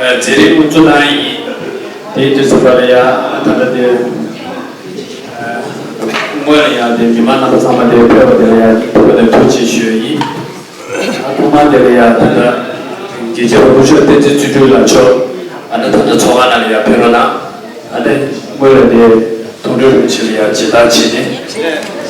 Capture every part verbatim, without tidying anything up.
མཛད་རིམ་དབུ་འཛུགས་གནང་ཡིན། དེའི་དུས་ཚོད་ལ་ཡང་ད་ལྟ་དེ་སྔོན་ལ་ཡང་དེ་མི་མང་རྣམ་པ་ཚང་མ་དེ་ཕེབས་པ་དེ་ལ་ཡང་ཐུགས་ནས་ཐུགས་རྗེ་ཞུ་ཡིན། ཐོག་མར་དེ་ལ་ཡང་ད་ལྟ་དགེ་བཤེས་སྐུ་ཞབས་བསྟན་འཛིན་བརྩོན་འགྲུས་ལགས་མཆོག་ཨ་ནི་ད་ལྟ་ཚོགས་ཁང་ནང་ལ་ཡང་ཕེབས་རོགས་གནང་། ཨ་ནི་སྔོན་ལ་དེ་མཐོང་གྲོལ་རིན་པོ་ཆེ་ལ་ཡང་མཇལ་དར་བྱས་ནས།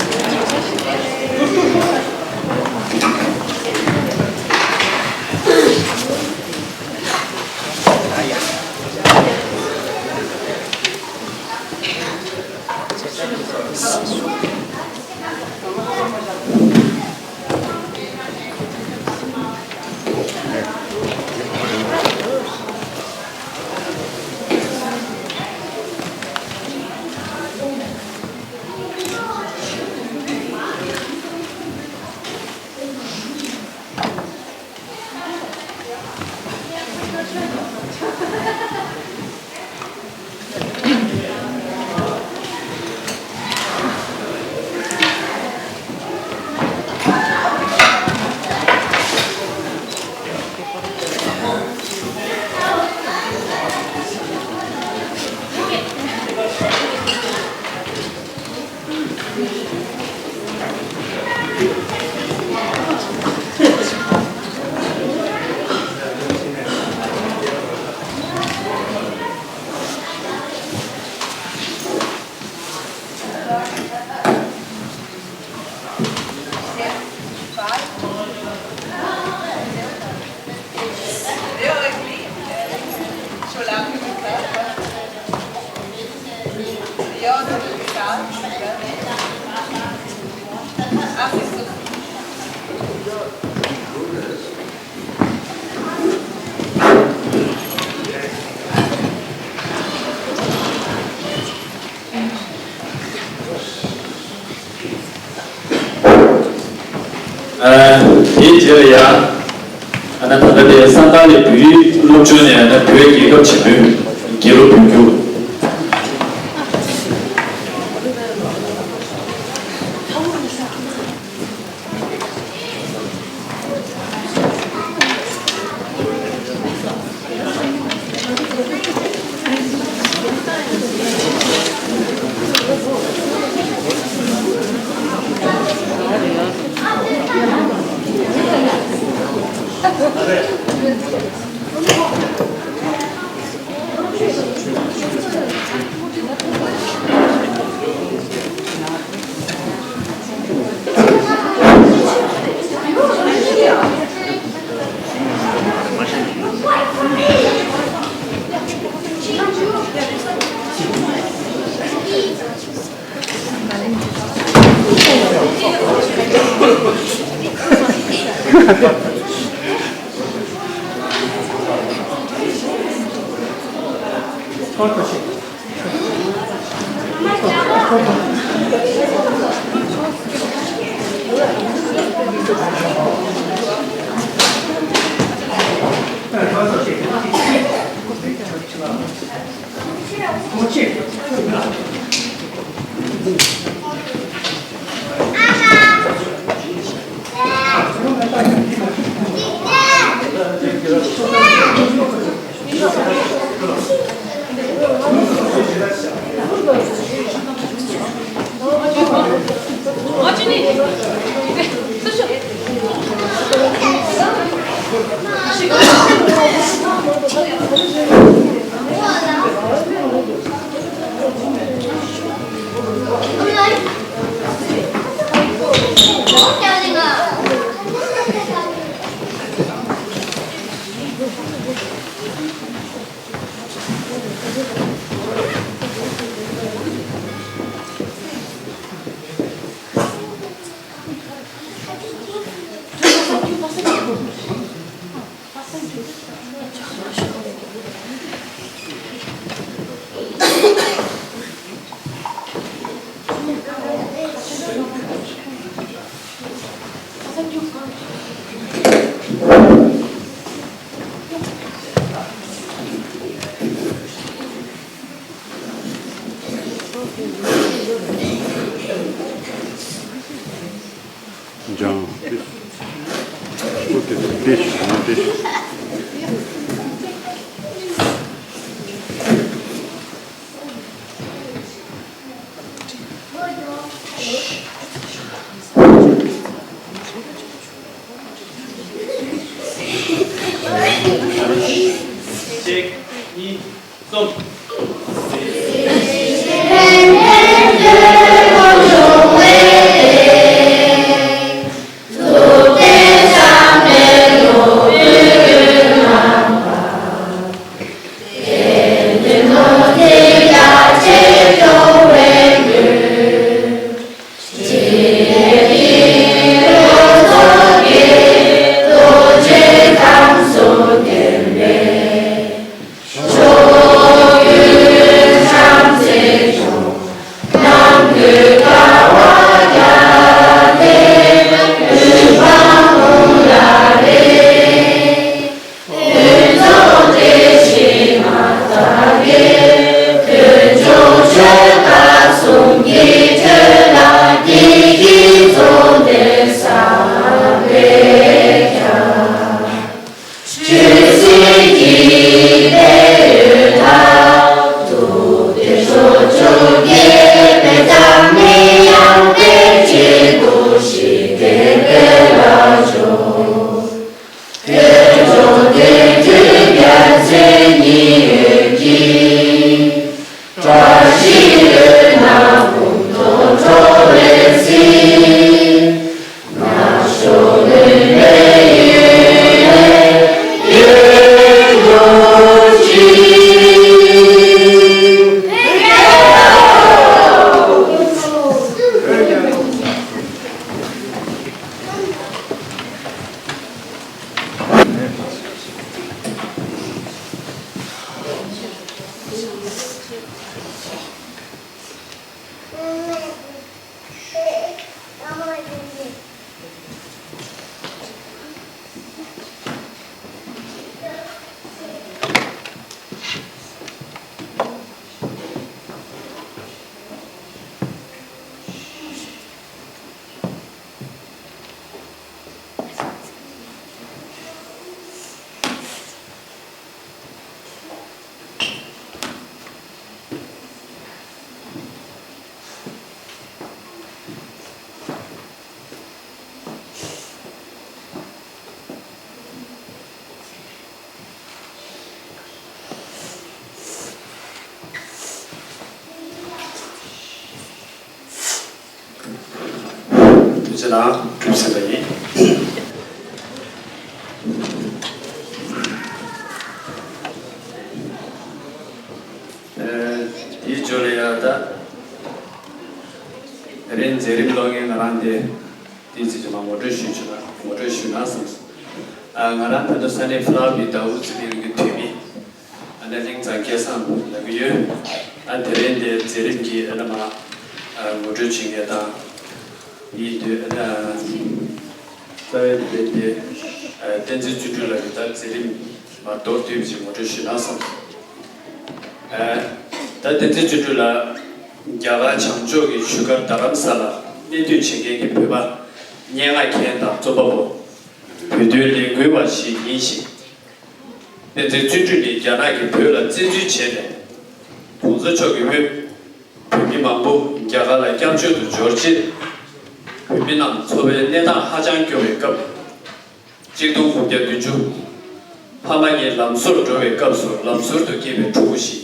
དེའི་རྗེས་ལ་ཡང་ཨ་ནི་ད་ལྟ་དེ་ས་ཐག་ལས་བོད་ཡིག་སློབ་ཆུང་ནས་ཨ་ནི་བོད་རྒྱལ་ཁབ་ཆེན་པོའི་རྒྱལ་གླུ་འབུལ་རྒྱུ། ལྗང་། ཏེ། ཨོ་ཏེ་ཏེ་ཞུ་ཏེ་ཞུ། གཉིས། གསུམ། ཐུགས་རྗེ་གནང་། གྲུབ་ཟིན་པ་ཡིན། ཨ། དེའི་རྗེས་ལ་ཡང་ད་དེ་རིང་མཛད་རིམ་ཀློག་མཁན་ང་རང་དེ་བསྟན་འཛིན་ཆོས་འཕེལ་ངོ་སྤྲོད་ཞུས་ཆོག་ན། ངོ་སྤྲོད་ཞུས་ན་བསམས་སོང་། ཨ། ང་རང་ད་ལྟ་ས་གནས་ཕ་ལ་བི་ཟླ་བོ་རྩེ་གླིང་གི་འཐུས་མི། ཨ་ནི་གླིང་ཚང་སྐལ་བཟང་ལབ་ཀྱི་ཡོད། ཨ། དེ་རིང་འདིར་མཛད་རིམ་གྱི་ཨ་ནི་མ། ཨ། ངོ་སྤྲོད་བྱེད་མཁན་དང་། ཡིན་དུས་ཨ་ནི། རྩ་བའི་དེ་དེ། ཨ། བསྟན་འཛིན་བརྩོན་འགྲུས་ལགས་ཀྱིས་ད་མཛད་རིམ་མ་མདོར་བསྡུས་ཅིག་ངོ་སྤྲོད་ཞུས་ན་བསམས། ཨ། ད་བསྟན་འཛིན་བརྩོན་འགྲུས་ལགས་རྒྱ་གར་བྱང་ཕྱོགས་ཀྱི་ཆུ་ཁ་རྡ་རམ་ས་ལར་གནས་སྡོད་བྱེད་མཁན་གྱི་བོད་པ་སྙན་ངག་མཁན་དང་རྩོམ་པ་པོ། བོད་དོན་ལས་འགུལ་བ་ཞིག་ཡིན་ཞིང་། བསྟན་འཛིན་བརྩོན་འགྲུས་ནི་རྒྱ་ནག་གིས་བོད་ལ་བཙན་འཛུལ་བྱས་ནས། གོང་ས་མཆོག་གི་སྔོན། བོད་མི་མང་པོ་རྒྱ་གར་ལ་སྐྱབས་བཅོལ་དུ་འབྱོར་རྗེས། བོད་མི་རྣམས་འཚོ་བའི་གནས་སྟངས་ཧ་ཅང་སྐྱོ་བའི་སྐབས། གཅིག་སྟོང་དགུ་བརྒྱ་བདུན་ཅུ། ཕ་མ་གཉིས་ལམ་བཟོར་འགྲོ་བའི་སྐབས་སུ་ལམ་ཟུར་དུ་སྐྱེས་པའི་ཕྲུ་གུ་ཞིག།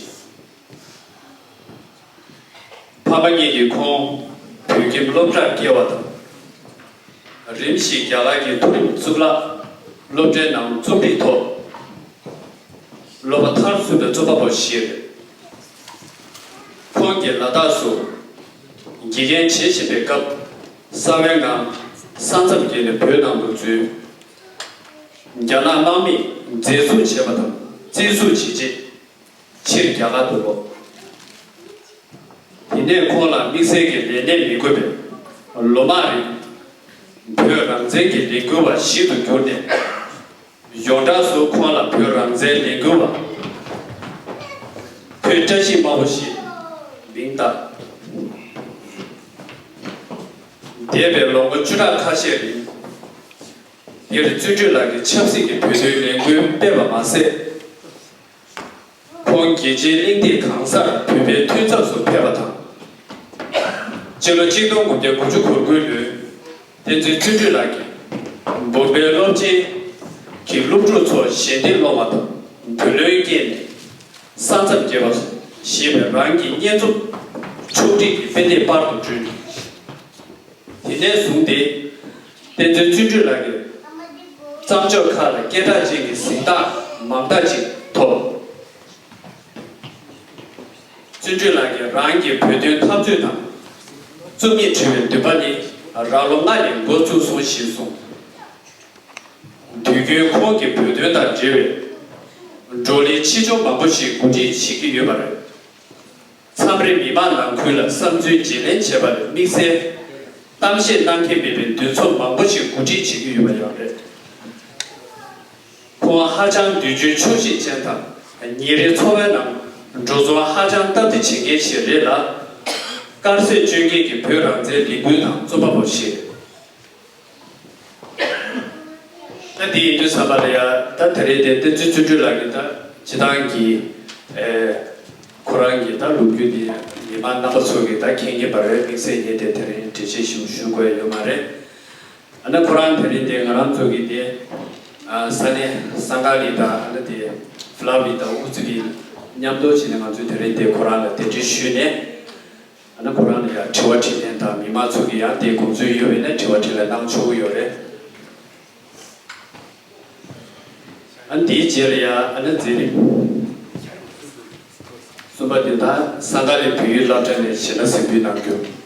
ཕ་མ་གཉིས་ཀྱིས་ཁོང་བོད་ཁྱིམ་སློབ་གྲྭར་སྐྱེལ་བ་དང་། རིམ་བཞིན་རྒྱ་གར་གྱི་མཐོ་རིམ་གཙུག་ལག་སློབ་གྲྭའི་ནང་རྩོམ་རིག་ཐོག་སློབ་པ་མཐར་སོན་པའི་རྩོམ་པ་པོ་ཞིག་རེད། ཁོང་གིས་ལ་དྭགས་སུ་དགེ་རྒན་བྱེད་བཞིན་པའི་སྐབས། གསང་བའི་ངང་ས་མཚམས་བརྒལ་ནས་བོད་ནང་དུ་འཛུལ། རྒྱ་ནག་དམག་མིས་འཛིན་བཟུང་བྱས་པ་དང་། བཙན་བཟུང་བྱས་རྗེས། ཕྱིར་རྒྱ་གར་དུ་ལོག། དེ་ནས་ཁོང་ལ་དམིགས་བསལ་གྱི་ལས་གནས་མི་དགོས་པས། ལོ་མང་རིང་བོད་རང་བཙན་གྱི་ལས་འགུལ་བ་ཞིག་ཏུ་གྱུར་ནས། ཡོངས་གྲགས་སུ་ཁོང་ལ་བོད་རང་བཙན་ལས་འགུལ་བ། བོད་བཀྲ་ཤིས་སྨྲ་བོ་ཞེས་མིང་བཏགས། འདས་པའི་ལོ་ངོ་བཅུ་ཕྲག་ཁ་ཤས་རིང་། འདིར་བརྩོན་འགྲུས་ལགས་ཀྱིས་ཆབ་སྲིད་ཀྱི་བོད་དོན་ལས་འགུལ་སྤེལ་བ་མ་ཟད། ཁོང་རྒྱལ་སྤྱིའི་གླེང་སྟེགས་གང་སར་བོད་པའི་མཐུན་ཚོགས་སུ་ཕེབས་པ་དང་། སྤྱི་ལོ་གཅིག་སྟོང་དགུ་བརྒྱ་དགུ་བཅུ་གོ་དགུའི་ལོའི་བསྟན་འཛིན་བརྩོན་འགྲུས་ལགས་ཀྱིས་འབུམ་པའི་སློབ་ཆེན་གྱི་སློབ་ཕྲུག་ཚོར་ཞལ་འདེབས་སློང་བ་དང་བུ་ལོན་བསྐྱལ་ནས། ས་མཚམས་བརྒྱད་པ་ཞེས་པའི་རང་གི་བསྙེན་རྫོགས་ཕྱོགས་སྒྲིག་གི་དཔེ་དེབ་པར་དུ་བསྐྲུན། དེ་ནས་བཟུང་སྟེ། བསྟན་འཛིན་བརྩོན་འགྲུས་ལགས་ཀྱིས་བརྩམས་ཆོས་ཁག་ལ་སྐད་གྲགས་ཅན་གྱི་གཟེངས་རྟགས་མང་དག་ཅིག་ཐོབ། བརྩོན་འགྲུས་ལགས་ཀྱིས་རང་གི་བོད་དོན་འཐབ་རྩོད་དང་། རྩོམ་ཡིག་འབྲི་བའི་འདུན་པ་ནི་རང་ལོ་ལྔ་ནས་འགོ་བཙུགས་སོང་ཞེས་གསུངས། དུས་རྒྱུན་ཁོང་གིས་བོད་དོན་དང་འབྲེལ་བའི་བགྲོ་གླེང་ཆེ་ཆུང་མང་པོ་ཞིག་གོ་སྒྲིག་བྱེད་ཀྱི་ཡོད་པ་རེད། མཚམས་རེ་མི་མང་ནང་ཁུལ་ལ་བསམ་ཚུལ་བརྗེ་ལེན་བྱེད་པར་དམིགས་བསལ་གཏམ་བཤད་གནང་མཁན་མེད་པའི་འདུ་འཛོམས་མང་པོ་ཞིག་གོ་སྒྲིག་བྱེད་ཀྱི་ཡོད་པ་ཡང་རེད། ཁོང་ཧ་ཅང་དུས་རྒྱུན་ཆོག་ཤེས་ཅན་དང་ཉིན་རེའི་འཚོ་བའི་ནང་འགྲོ་སོང་ཧ་ཅང་སྟབས་བདེ་བྱེད་མཁན་ཞིག་རེད་ལ། དཀར་ཟས་སྤྱོད་མཁན་གྱི་བོད་རང་བཙན་ལས་འགུལ་དང་རྩོམ་པ་པོ་ཞིག་ད་དེ་ཡིན་དུས་ཙམ་པ་ལ་ཡ། ད་དེ་རིང་དེ་བསྟན་འཛིན་བརྩོན་འགྲུས་ལགས་ཀྱིས་ད་སྤྱི་བཏང་གི་ཨེ་ཁོ་རང་གི་ད་ལོ་རྒྱུས་དེ་མི་མང་རྣམ་པ་ཚོ་གིས་ད་མཁྱེན་གྱི་པ་རེད། དམིགས་བསལ་ངས་དེ་དེ་རིང་འགྲེལ་བཤད་ཞིག་ཞུ་དགོས་ཡ་ཡོད་མ་རེད། ཨ་ན་ཁོ་རང་དེ་རིང་དེ་ང་རང་ཚོ་གི་དེ་ཨ་ས་གནས་སང་ག་ལི་དང་ཨ་ན་དེ་ཧྥ་ལ་ཝི་དང་ཨུ་ཛི་བི་མཉམ་དུ་བྱས་ནས་ང་ཚོས་དེ་རིང་དེ་ཁོ་རང་ལ་གདན་འདྲེན་ཞུས་ནས། ཨ་ན་ཁོ་རང་ལ་ཡང་དྲི་བ་དྲིས་ལན་དང་མི་མང་ཚོ་གི་ཡང་དེ་དགོངས་ཚུལ་ཡོད་པ་ཡིན་ན་དྲི་བ་དྲིས་ལན་གནང་ཆོག་གི་ཡོད་རེད། ཨ་ན་དེའི་རྗེས་ལ་ཡང་ཨ་ན་མཛད་རིམ་གསུམ་པ་དེ་དག་སང་ག་ལི་བོད་ཡིག་སློབ་གྲྭ་ནས་གཞས་སྣ་གཟིགས་འབུལ་གནང་རྒྱུ།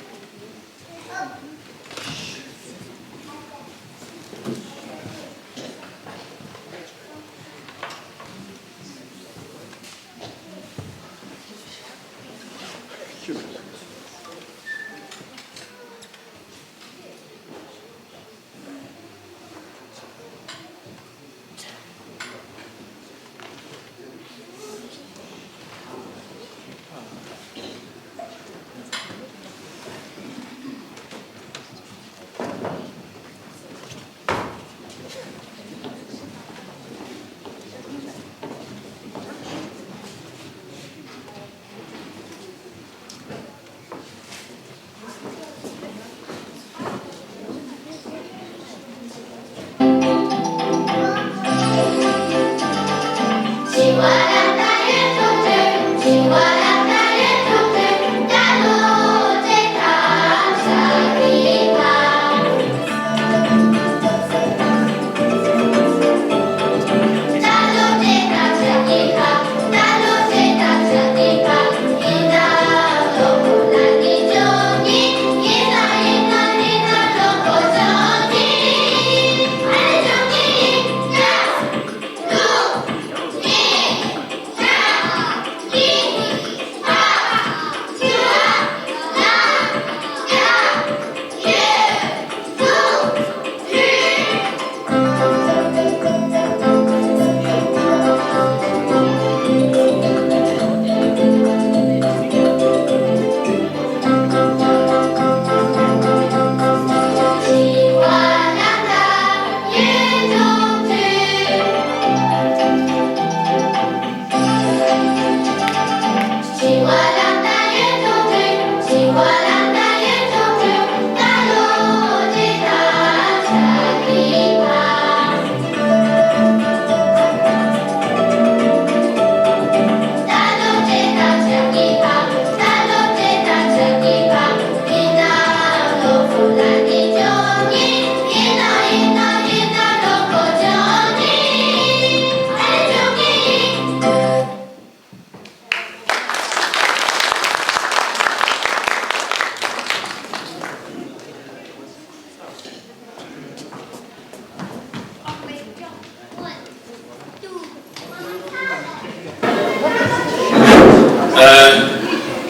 ཨ།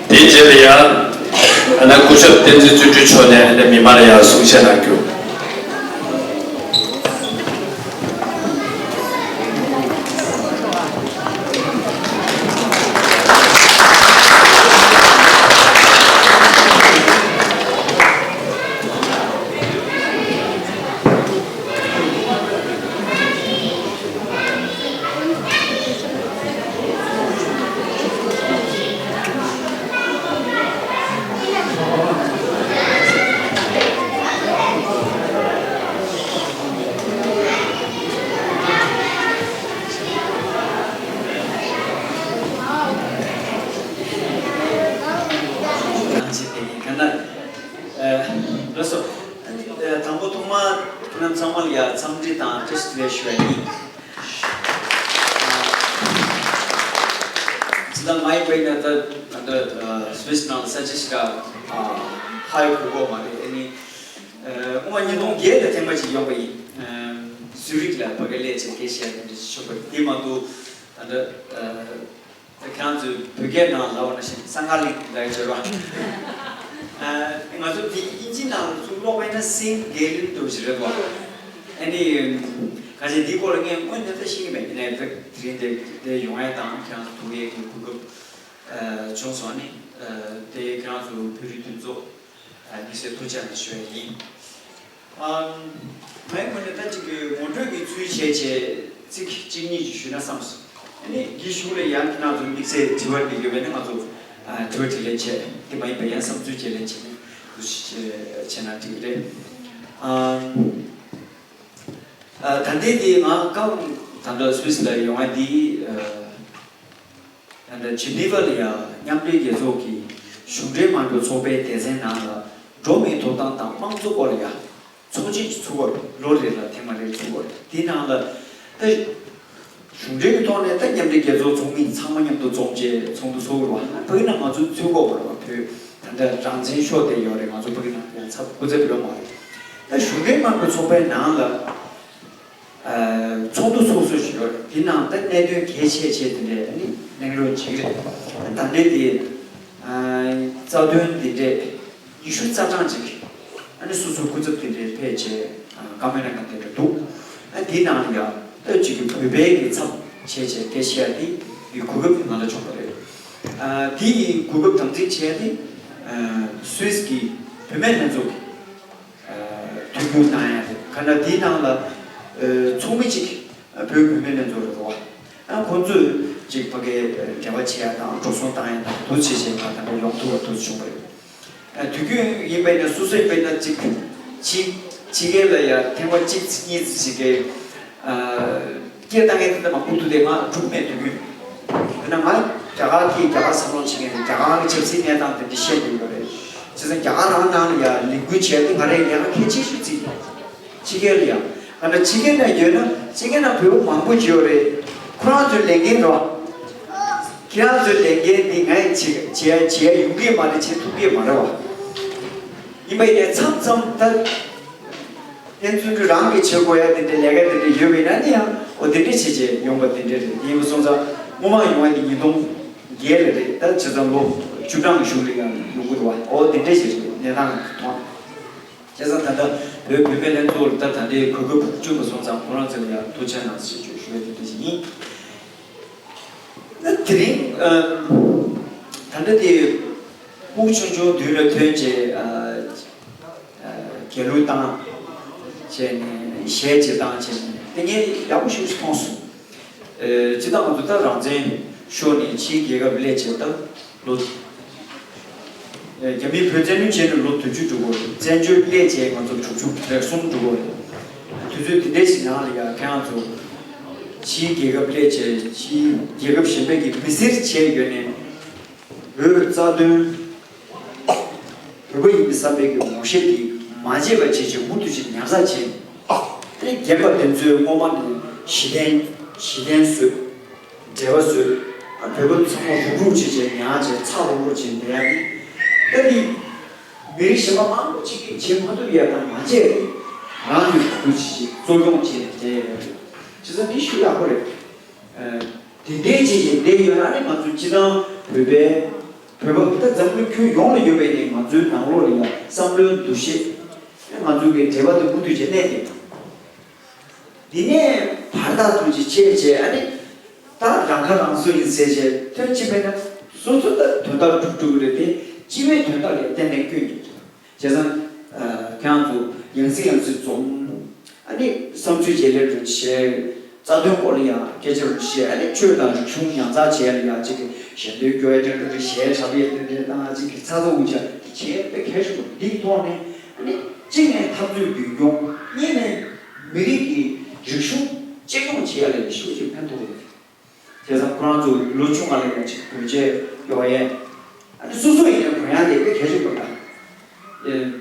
དེའི་རྗེས་ལ་ཡང་ཨ་ན་སྐུ་ཞབས་བསྟན་འཛིན་བརྩོན་འགྲུས་མཆོག་ནས་ཨ་ན་མི་མང་ལ་ཡང་གསུང་བཤད་གནང་རྒྱུ། ཡ་འཚམས་འདྲི་དང་བཀྲ་ཤིས་བདེ་ལེགས་ཞུ་བ་ཡིན། ཇི་ལྟར་ང་ཡི་བོད་ནས་ད་ད་ལྟ་སུད་སི་ནང་ས་ཆ་ཞིག་ག་ཧ་ཡོད་གོ་གོ་མ་རེད། ཨ་ནི་སྔོན་མ་ཉིས་སྟོང་བརྒྱད་ལ་ཐེངས་མ་གཅིག་ཡོང་པ་ཡིན། སུད་རིག་ལ་ཕ་གི་སླེབས་བྱས་སྐད་བཤད་དེ་འདྲ་ཞིག་བྱུང་བ་དེ་མ་གཏོགས་ད་ལྟ། ཁྱེད་རང་ཚོས་བོད་སྐད་ནང་ལབ་པ་ནང་བཞིན་སང་ག་ལིང་ལབ་ཡ་བྱེད་རོགས། ང་ཚོ་དེ་དབྱིན་ཇི་ནང་ལ་ཚུར་ཀློག་པ་ཡིན་ན་སིང་གེ་ལིང་འདྲ་བོ་ཞིག་རེད་པ། ཨ་ནི། གང་ཅི་འདིའི་སྐོར་ལ་ངས་དངོས་གནས་ད་ཤེས་ཀྱི་མེད། ཡིན་ནའི་དེ་རིང་དེ་དེ་ཡོང་ཡ་དང་ཁྱེད་རང་ཚོ་ཐུག་ཡས་ཀྱི་གོ་སྐབས་བྱུང་སོང་། ཨ་ནི། དེ་ཁྱེད་རང་ཚོ་བོད་རིགས་མཐུན་ཚོགས་དམིགས་བསལ་ཐུགས་རྗེ་གནང་ཞུ་ཡ་ཡིན། ཨམ། ངའི་ངོས་ནས་ད་ཅིག་གི་ངོ་སྤྲོད་ཀྱི་ཚུལ་བྱས་བྱས་ཚིག་གཅིག་གཉིས་ཅིག་ཞུས་ན་བསམས་སོང་། ཨ་ནི་འདིའི་གཞུག་ལ་ཡང་ཁྱེད་རང་ཚོ་དམིགས་བསལ་དྲི་བ་འདྲི་དགོས་པ་ཡིན་ན་ང་ཚོ་ཨ་དྲི་བ་དྲིས་ལན་བྱས། དེ་མ་ཡིན་པ་ཡང་བསམ་ཚུལ་བརྗེ་ལེན་བྱས་ནས་འདུག་སེ་བྱས་ན་འགྲིག་གི་རེད། ཨམ། ཨ་ད་ལྟའི་དེ་ང་སྐབས་ད་ལྟ་སུད་སི་ལ་ཡོང་བ་འདི་ཨ། ད་ལྟ་ཇི་ནི་ཝ་ལ་ཡང་མཉམ་འབྲེལ་རྒྱལ་ཚོགས་ཀྱི་གཞུང་འབྲེལ་མ་གྲུབ་ཚོགས་པའི་སྡེ་ཚན་ནང་ལ་འགྲོ་བ་མིའི་ཐོབ་ཐང་དང་དམངས་གཙོ་སྐོར་ལ་ཡང་ཚོགས་ཆེན་ཞིག་ཚུགས་པ་རེད། ལོ་རེ་ལ་ཐེངས་མ་རེ་ཚུགས་པ་རེད། དེའི་ནང་ལ་ད་གཞུང་འབྲེལ་གྱི་ཐོག་ནས་ད་མཉམ་འབྲེལ་རྒྱལ་ཚོགས་ཚོགས་མི་ཚང་མ་མཉམ་དུ་འཛོམས་བྱས་ཚོགས་འདུ་ཚོགས་དགོས་རེད་བ། ཕ་གི་ནང་ང་ཚོ་ཚུད་དགོས་པ་རེད་བ། བོད་ད་ལྟ་རང་བཙན་ཤོར་བསྡད་ཡོད་རེད། ང་ཚོ་ཕ་གི་ནང་ཡང་ཚབ་སྐུ་ཚབ་ཡོད་མ་རེད། ད་གཞུང་འབྲེལ་མ་གྲུབ་ཚོགས་པའི་ནང་ལ། ཚོགས་འདུ་ཚོགས་སྲོལ་ཞིག་ཡོད་རེད། དེ་ནང་ད་གནད་དོན་གལ་ཆེ་ཆེ་དེ་འདྲས་ཨ་ནི་གླེང་རོགས་བྱེད་ཀྱི་རེད། ད་ལྟའི་དེ་རྩ་དོན་དེ་འདྲས་ཉི་ཤུ་རྩ་གྲངས་ཅིག་ཨ་ནི་སོ་སོའི་སྐུ་ཚབ་དེ་འདྲས་ཕེབས་བྱས་བཀའ་མོལ་གནང་མཁན་དེ་འདྲ་འདུག་ཨ་དེའི་ནང་ལ་ཡང་ད་ཅིག་གི་བོད་པའི་གི་ཚབ་བྱས་བྱས་སྐད་ཆ་དེ་ཡི་གོ་སྐབས་ང་ལ་བྱུང་བ་རེད། དེ་ཡི་གོ་སྐབས་དམ་འཛིན་བྱས་ཏེ་སུད་སི་གི་བུད་མེད་ལྷན་ཚོགས་ཐུགས་ཁུར་གནང་ཡ་རེད། ག་ན་དེའི་ནང་ལ་ཚོགས་མི་གཅིག་བོད་བུད་མེད་ལྷན་ཚོགས་རེད་འདུག་ཨ་ཁོང་ཚོས་གཅིག་ཕ་གིའི་འབྲེལ་བ་བྱེད་ཡ་དང་འགྲོ་སོང་བཏང་ཡ་དང་དུ་བྱེད་བྱེད་པ་དང་ཡོང་ཐུབ་པ་དུ་བྱུང་བ་རེད། དུས་རྒྱུན་ཡིན་པས་ན་སོ་སོ་ཡིན་པས་ན་གཅིག་ཕྱི་ཕྱི་རྒྱལ་ལ་ཡ་ཐེངས་མ་གཅིག་གཉིས་ཙམ་ཞིག་གི་སྐད་བཏང་ཡ་དེ་ལྟ་མ་ཁུག་ཐུག་དེ་ང་འགྲུབ་མེད་དུས་རྒྱུན། དཔེར་ན་ང་རྒྱ་གར་གྱི་རྒྱ་གར་བསམ་བློ་བྱེད་མཁན་རྒྱ་གར་གྱི་ཆབ་སྲིད་གནས་སྟངས་དེ་འདྲ་བཤད་འདོད་ཡོད་རེད། བྱས་ཙང་རྒྱ་གར་རང་ནང་ལ་ཡང་ལས་འགུལ་བྱས་ཏེ་ང་རའི་ལས་ཀ་གལ་ཆེ་ཤོས་བརྩིས། ཕྱི་རྒྱལ་ལ་ཡང་ང་ཕྱི་རྒྱལ་ན་ཡོད་ན་ཕྱི་རྒྱལ་ན་བོད་པ་མང་པོ་ཅིག་ཡོད་རེད། ཁོ་རང་ཚོའི་ལས་འགན་རེད་བ། ཁྱེད་རང་ཚོའི་ལས་འགན་འདི་ང་ཡི་བྱེད་བྱེད་བྱེད་ཡ་ཡོང་གི་མ་རེད། བྱེད་ཐུབ་ཀྱི་མ་རེད་བ། ཡིན་པ་ཡིན་ནའི་མཚམས་མཚམས་ད། ཕན་ཚུན་གྱི་རང་གི་བྱེད་དགོས་ཡ་དེ་འདྲའི་ལས་ཀ་དེ་འདྲ་ཡོད་པ་ཡིན་ན་ནི་ཡང་འོ་དེ་འདྲ་བྱེད་བྱེད་ཡོང་པ་དེ་འདྲ་རེད། ཡིན་པ་སོང་ཙང་སྔོན་མ་ཡོང་བ་ནི་ཉིས་སྟོང་བརྒྱད་ལ་རེད། ད་བྱས་ཙང་ལོ་བཅུ་གྲངས་ཀྱི་གཞུག་ལ་ཡང་ཡོང་གི་རེད་བ། འོ་དེ་འདྲ་ཞིག་རེད་གནས་སྟངས་ཀྱི་ཐོག་བྱས་ཙང་ད་ལྟ་བོད་བུད་མེད་ལྷན་ཚོགས་ལ་ད་ད་ལྟའི་གོ་སྐབས་བསྐྲུན་པ་སོང་ཙང་ཁོ་རང་ཚོ་ལ་ཡང་ཐུགས་རྗེ་གནང་ཞེས་ཞུ་ཞུ་བའི་དེ་འདྲ་ཞིག་ཡིན། ད་དེ་རིང་ད་ལྟ་དེ་སྤུ་གུ་ཆུང་ཆུང་དུས་ལ་ཐོན་རྗེས། རྒྱལ་གླུ་བཏང་བྱས་ནས་གཞས་ཅིག་བཏང་བྱས་ནས་དེ་ངས་ཡག་པོ་ཞིག་མཐོང་སོང་། སྤྱིར་བཏང་ང་ཚོ་ད་རང་བཙན་ཤོར་ནས་ཕྱིའི་རྒྱལ་ཁབ་སླེབས་བྱས་ད་ལོ། རྒྱ་མིས་བོད་བཙན་གནོན་བྱས་ནས་ལོ་བདུན་ཅུ་འགྲོ་གི་རེད། བཙན་བྱོལ་སླེབས་བྱས་ང་ཚོ་དྲུག་ཅུ་རེ་གསུམ་འགྲོ་གི་རེད། དུས་ཚོད་དེ་འདྲའི་ཞིག་ནང་ལ་ཡང་ཁྱེད་རང་ཚོ་ཕྱིའི་རྒྱལ་ཁབ་སླེབས་བྱས་ཕྱིའི་རྒྱལ་ཁབ་གཞན་པའི་གི་མི་སེར་བྱས་ཡོད་ནས་བོད་རྩ་དོན། བོད་པ་ཡིན་པའི་བསམ་པའི་གི་ངོ་ཤེས་དེ་མ་བརྗེད་པ་བྱེད་ཅིག་མུ་མཐུད་ཅིག་ཉར་ཚགས་བྱེད། དེ་རྒན་པ་དེ་ཚོའི་སྔོན་མ་ནས་གཞི་རྟེན་གཞི་རྟེན་བཟོས། འབྲེལ་བ་བཟོས། ཨ་བོད་པ་ཚང་མ་རུག་རུག་བྱེད་བྱེད་ཉར་བྱེད་ཚགས་རུག་རུག་བྱེད་བསྡད་ཡ་དེ། ད་དེ་མི་རིགས་གཞན་པ་མང་པོ་ཅིག་གིས་བྱེད་མ་ཐུབ་ཡ་དང་མ་བྱས་རང་ནས་ཁུར་ཁུར་བྱེད་ཅིག་གཙོ་སྐྱོང་བྱེད་བསྡད་ཡ་རེད། བྱས་ཙང་འདི་ཞུ་ཡག་པོ་རེད། དེ་འདྲའི་ཅིག་ཡིན་བསྡད་ཡོད་ན་ནི་ང་ཚོ་སྤྱི་བཏང་བོད་པའི། བོད་པ་ད་འཛམ་གླིང་ཁྱོན་ཡོངས་ལ་ཡོད་པའི་ནི་ང་ཚོའི་ནང་ལོགས་ལ་ཡང་བསམ་བློའི་འདུ་ཤེས། ང་ཚོའི་གི་འབྲེལ་བ་དེ་མུ་མཐུད་བྱས་གནས་ཏེ། འདི་ནས་བར་ཐག་ཐུང་ཅིག་ཆད་བྱས་ཨ་ནི། ད་རང་ཁ་རང་གསོ་ཡིན་ཟེར་བྱས་ཐོན་ཅི་མེད་ན་སོ་སོ་ད་དོན་དག་སྒྲུབ་སྒྲུབ་རེད་དེ་སྤྱི་པའི་དོན་དག་ལ་ཏན་ཏན་སྐྱོན་ཡོད། བྱས་ཙང་། ཁྱེད་རང་ཚོ་ཡང་སེ་ཡང་སེ་འཛོམས། ཨ་ནི་བསམ་ཚུལ་བརྗེ་ལེན་རུ་བྱས། རྩ་དོན་སྐོར་ལ་ཡང་སྐད་ཆ་རུ་བཤད། ཨ་ནི་ཆོས་དང་རིག་གཞུང་ཉར་ཚགས་བྱས་ལ་ཡང་ཅིག་གི་ཞལ་འདོན་སྐྱོར་ཡ་འདྲ་འདྲ་གཞས་འཁྲབ་ཡ་འདྲ་འདྲ་དང་ཅིག་གི་ཚ་ཚ་འུ་ཅག་དེ་བྱས་པའི་ཁྱད་ཞུགས་འདིའི་ཐོག་ནས་ཨ་ནི་གཅིག་ནས་འཐབ་རྩོད་རྒྱུན་སྐྱོང་། གཉིས་ནས་མི་རིགས་ཀྱི་རིག་གཞུང་གཅེས་སྐྱོང་བྱེད་ཡ་ལ་ཡང་ཞེ་པོ་ཅིག་ཕན་ཐོགས་ཡོད། བྱས་ཙང་ཁོ་རང་ཚོ་ལོ་ཆུང་བ་ལ་ཡང་ཅིག་བོད་ཆས་གཡོག་ཡས། ཨ་ནི་སོ་སོ་ཡིན་ན་གོན་ཡག་དེ་དཔེ་གལ་ཆེན་པོ་རེད།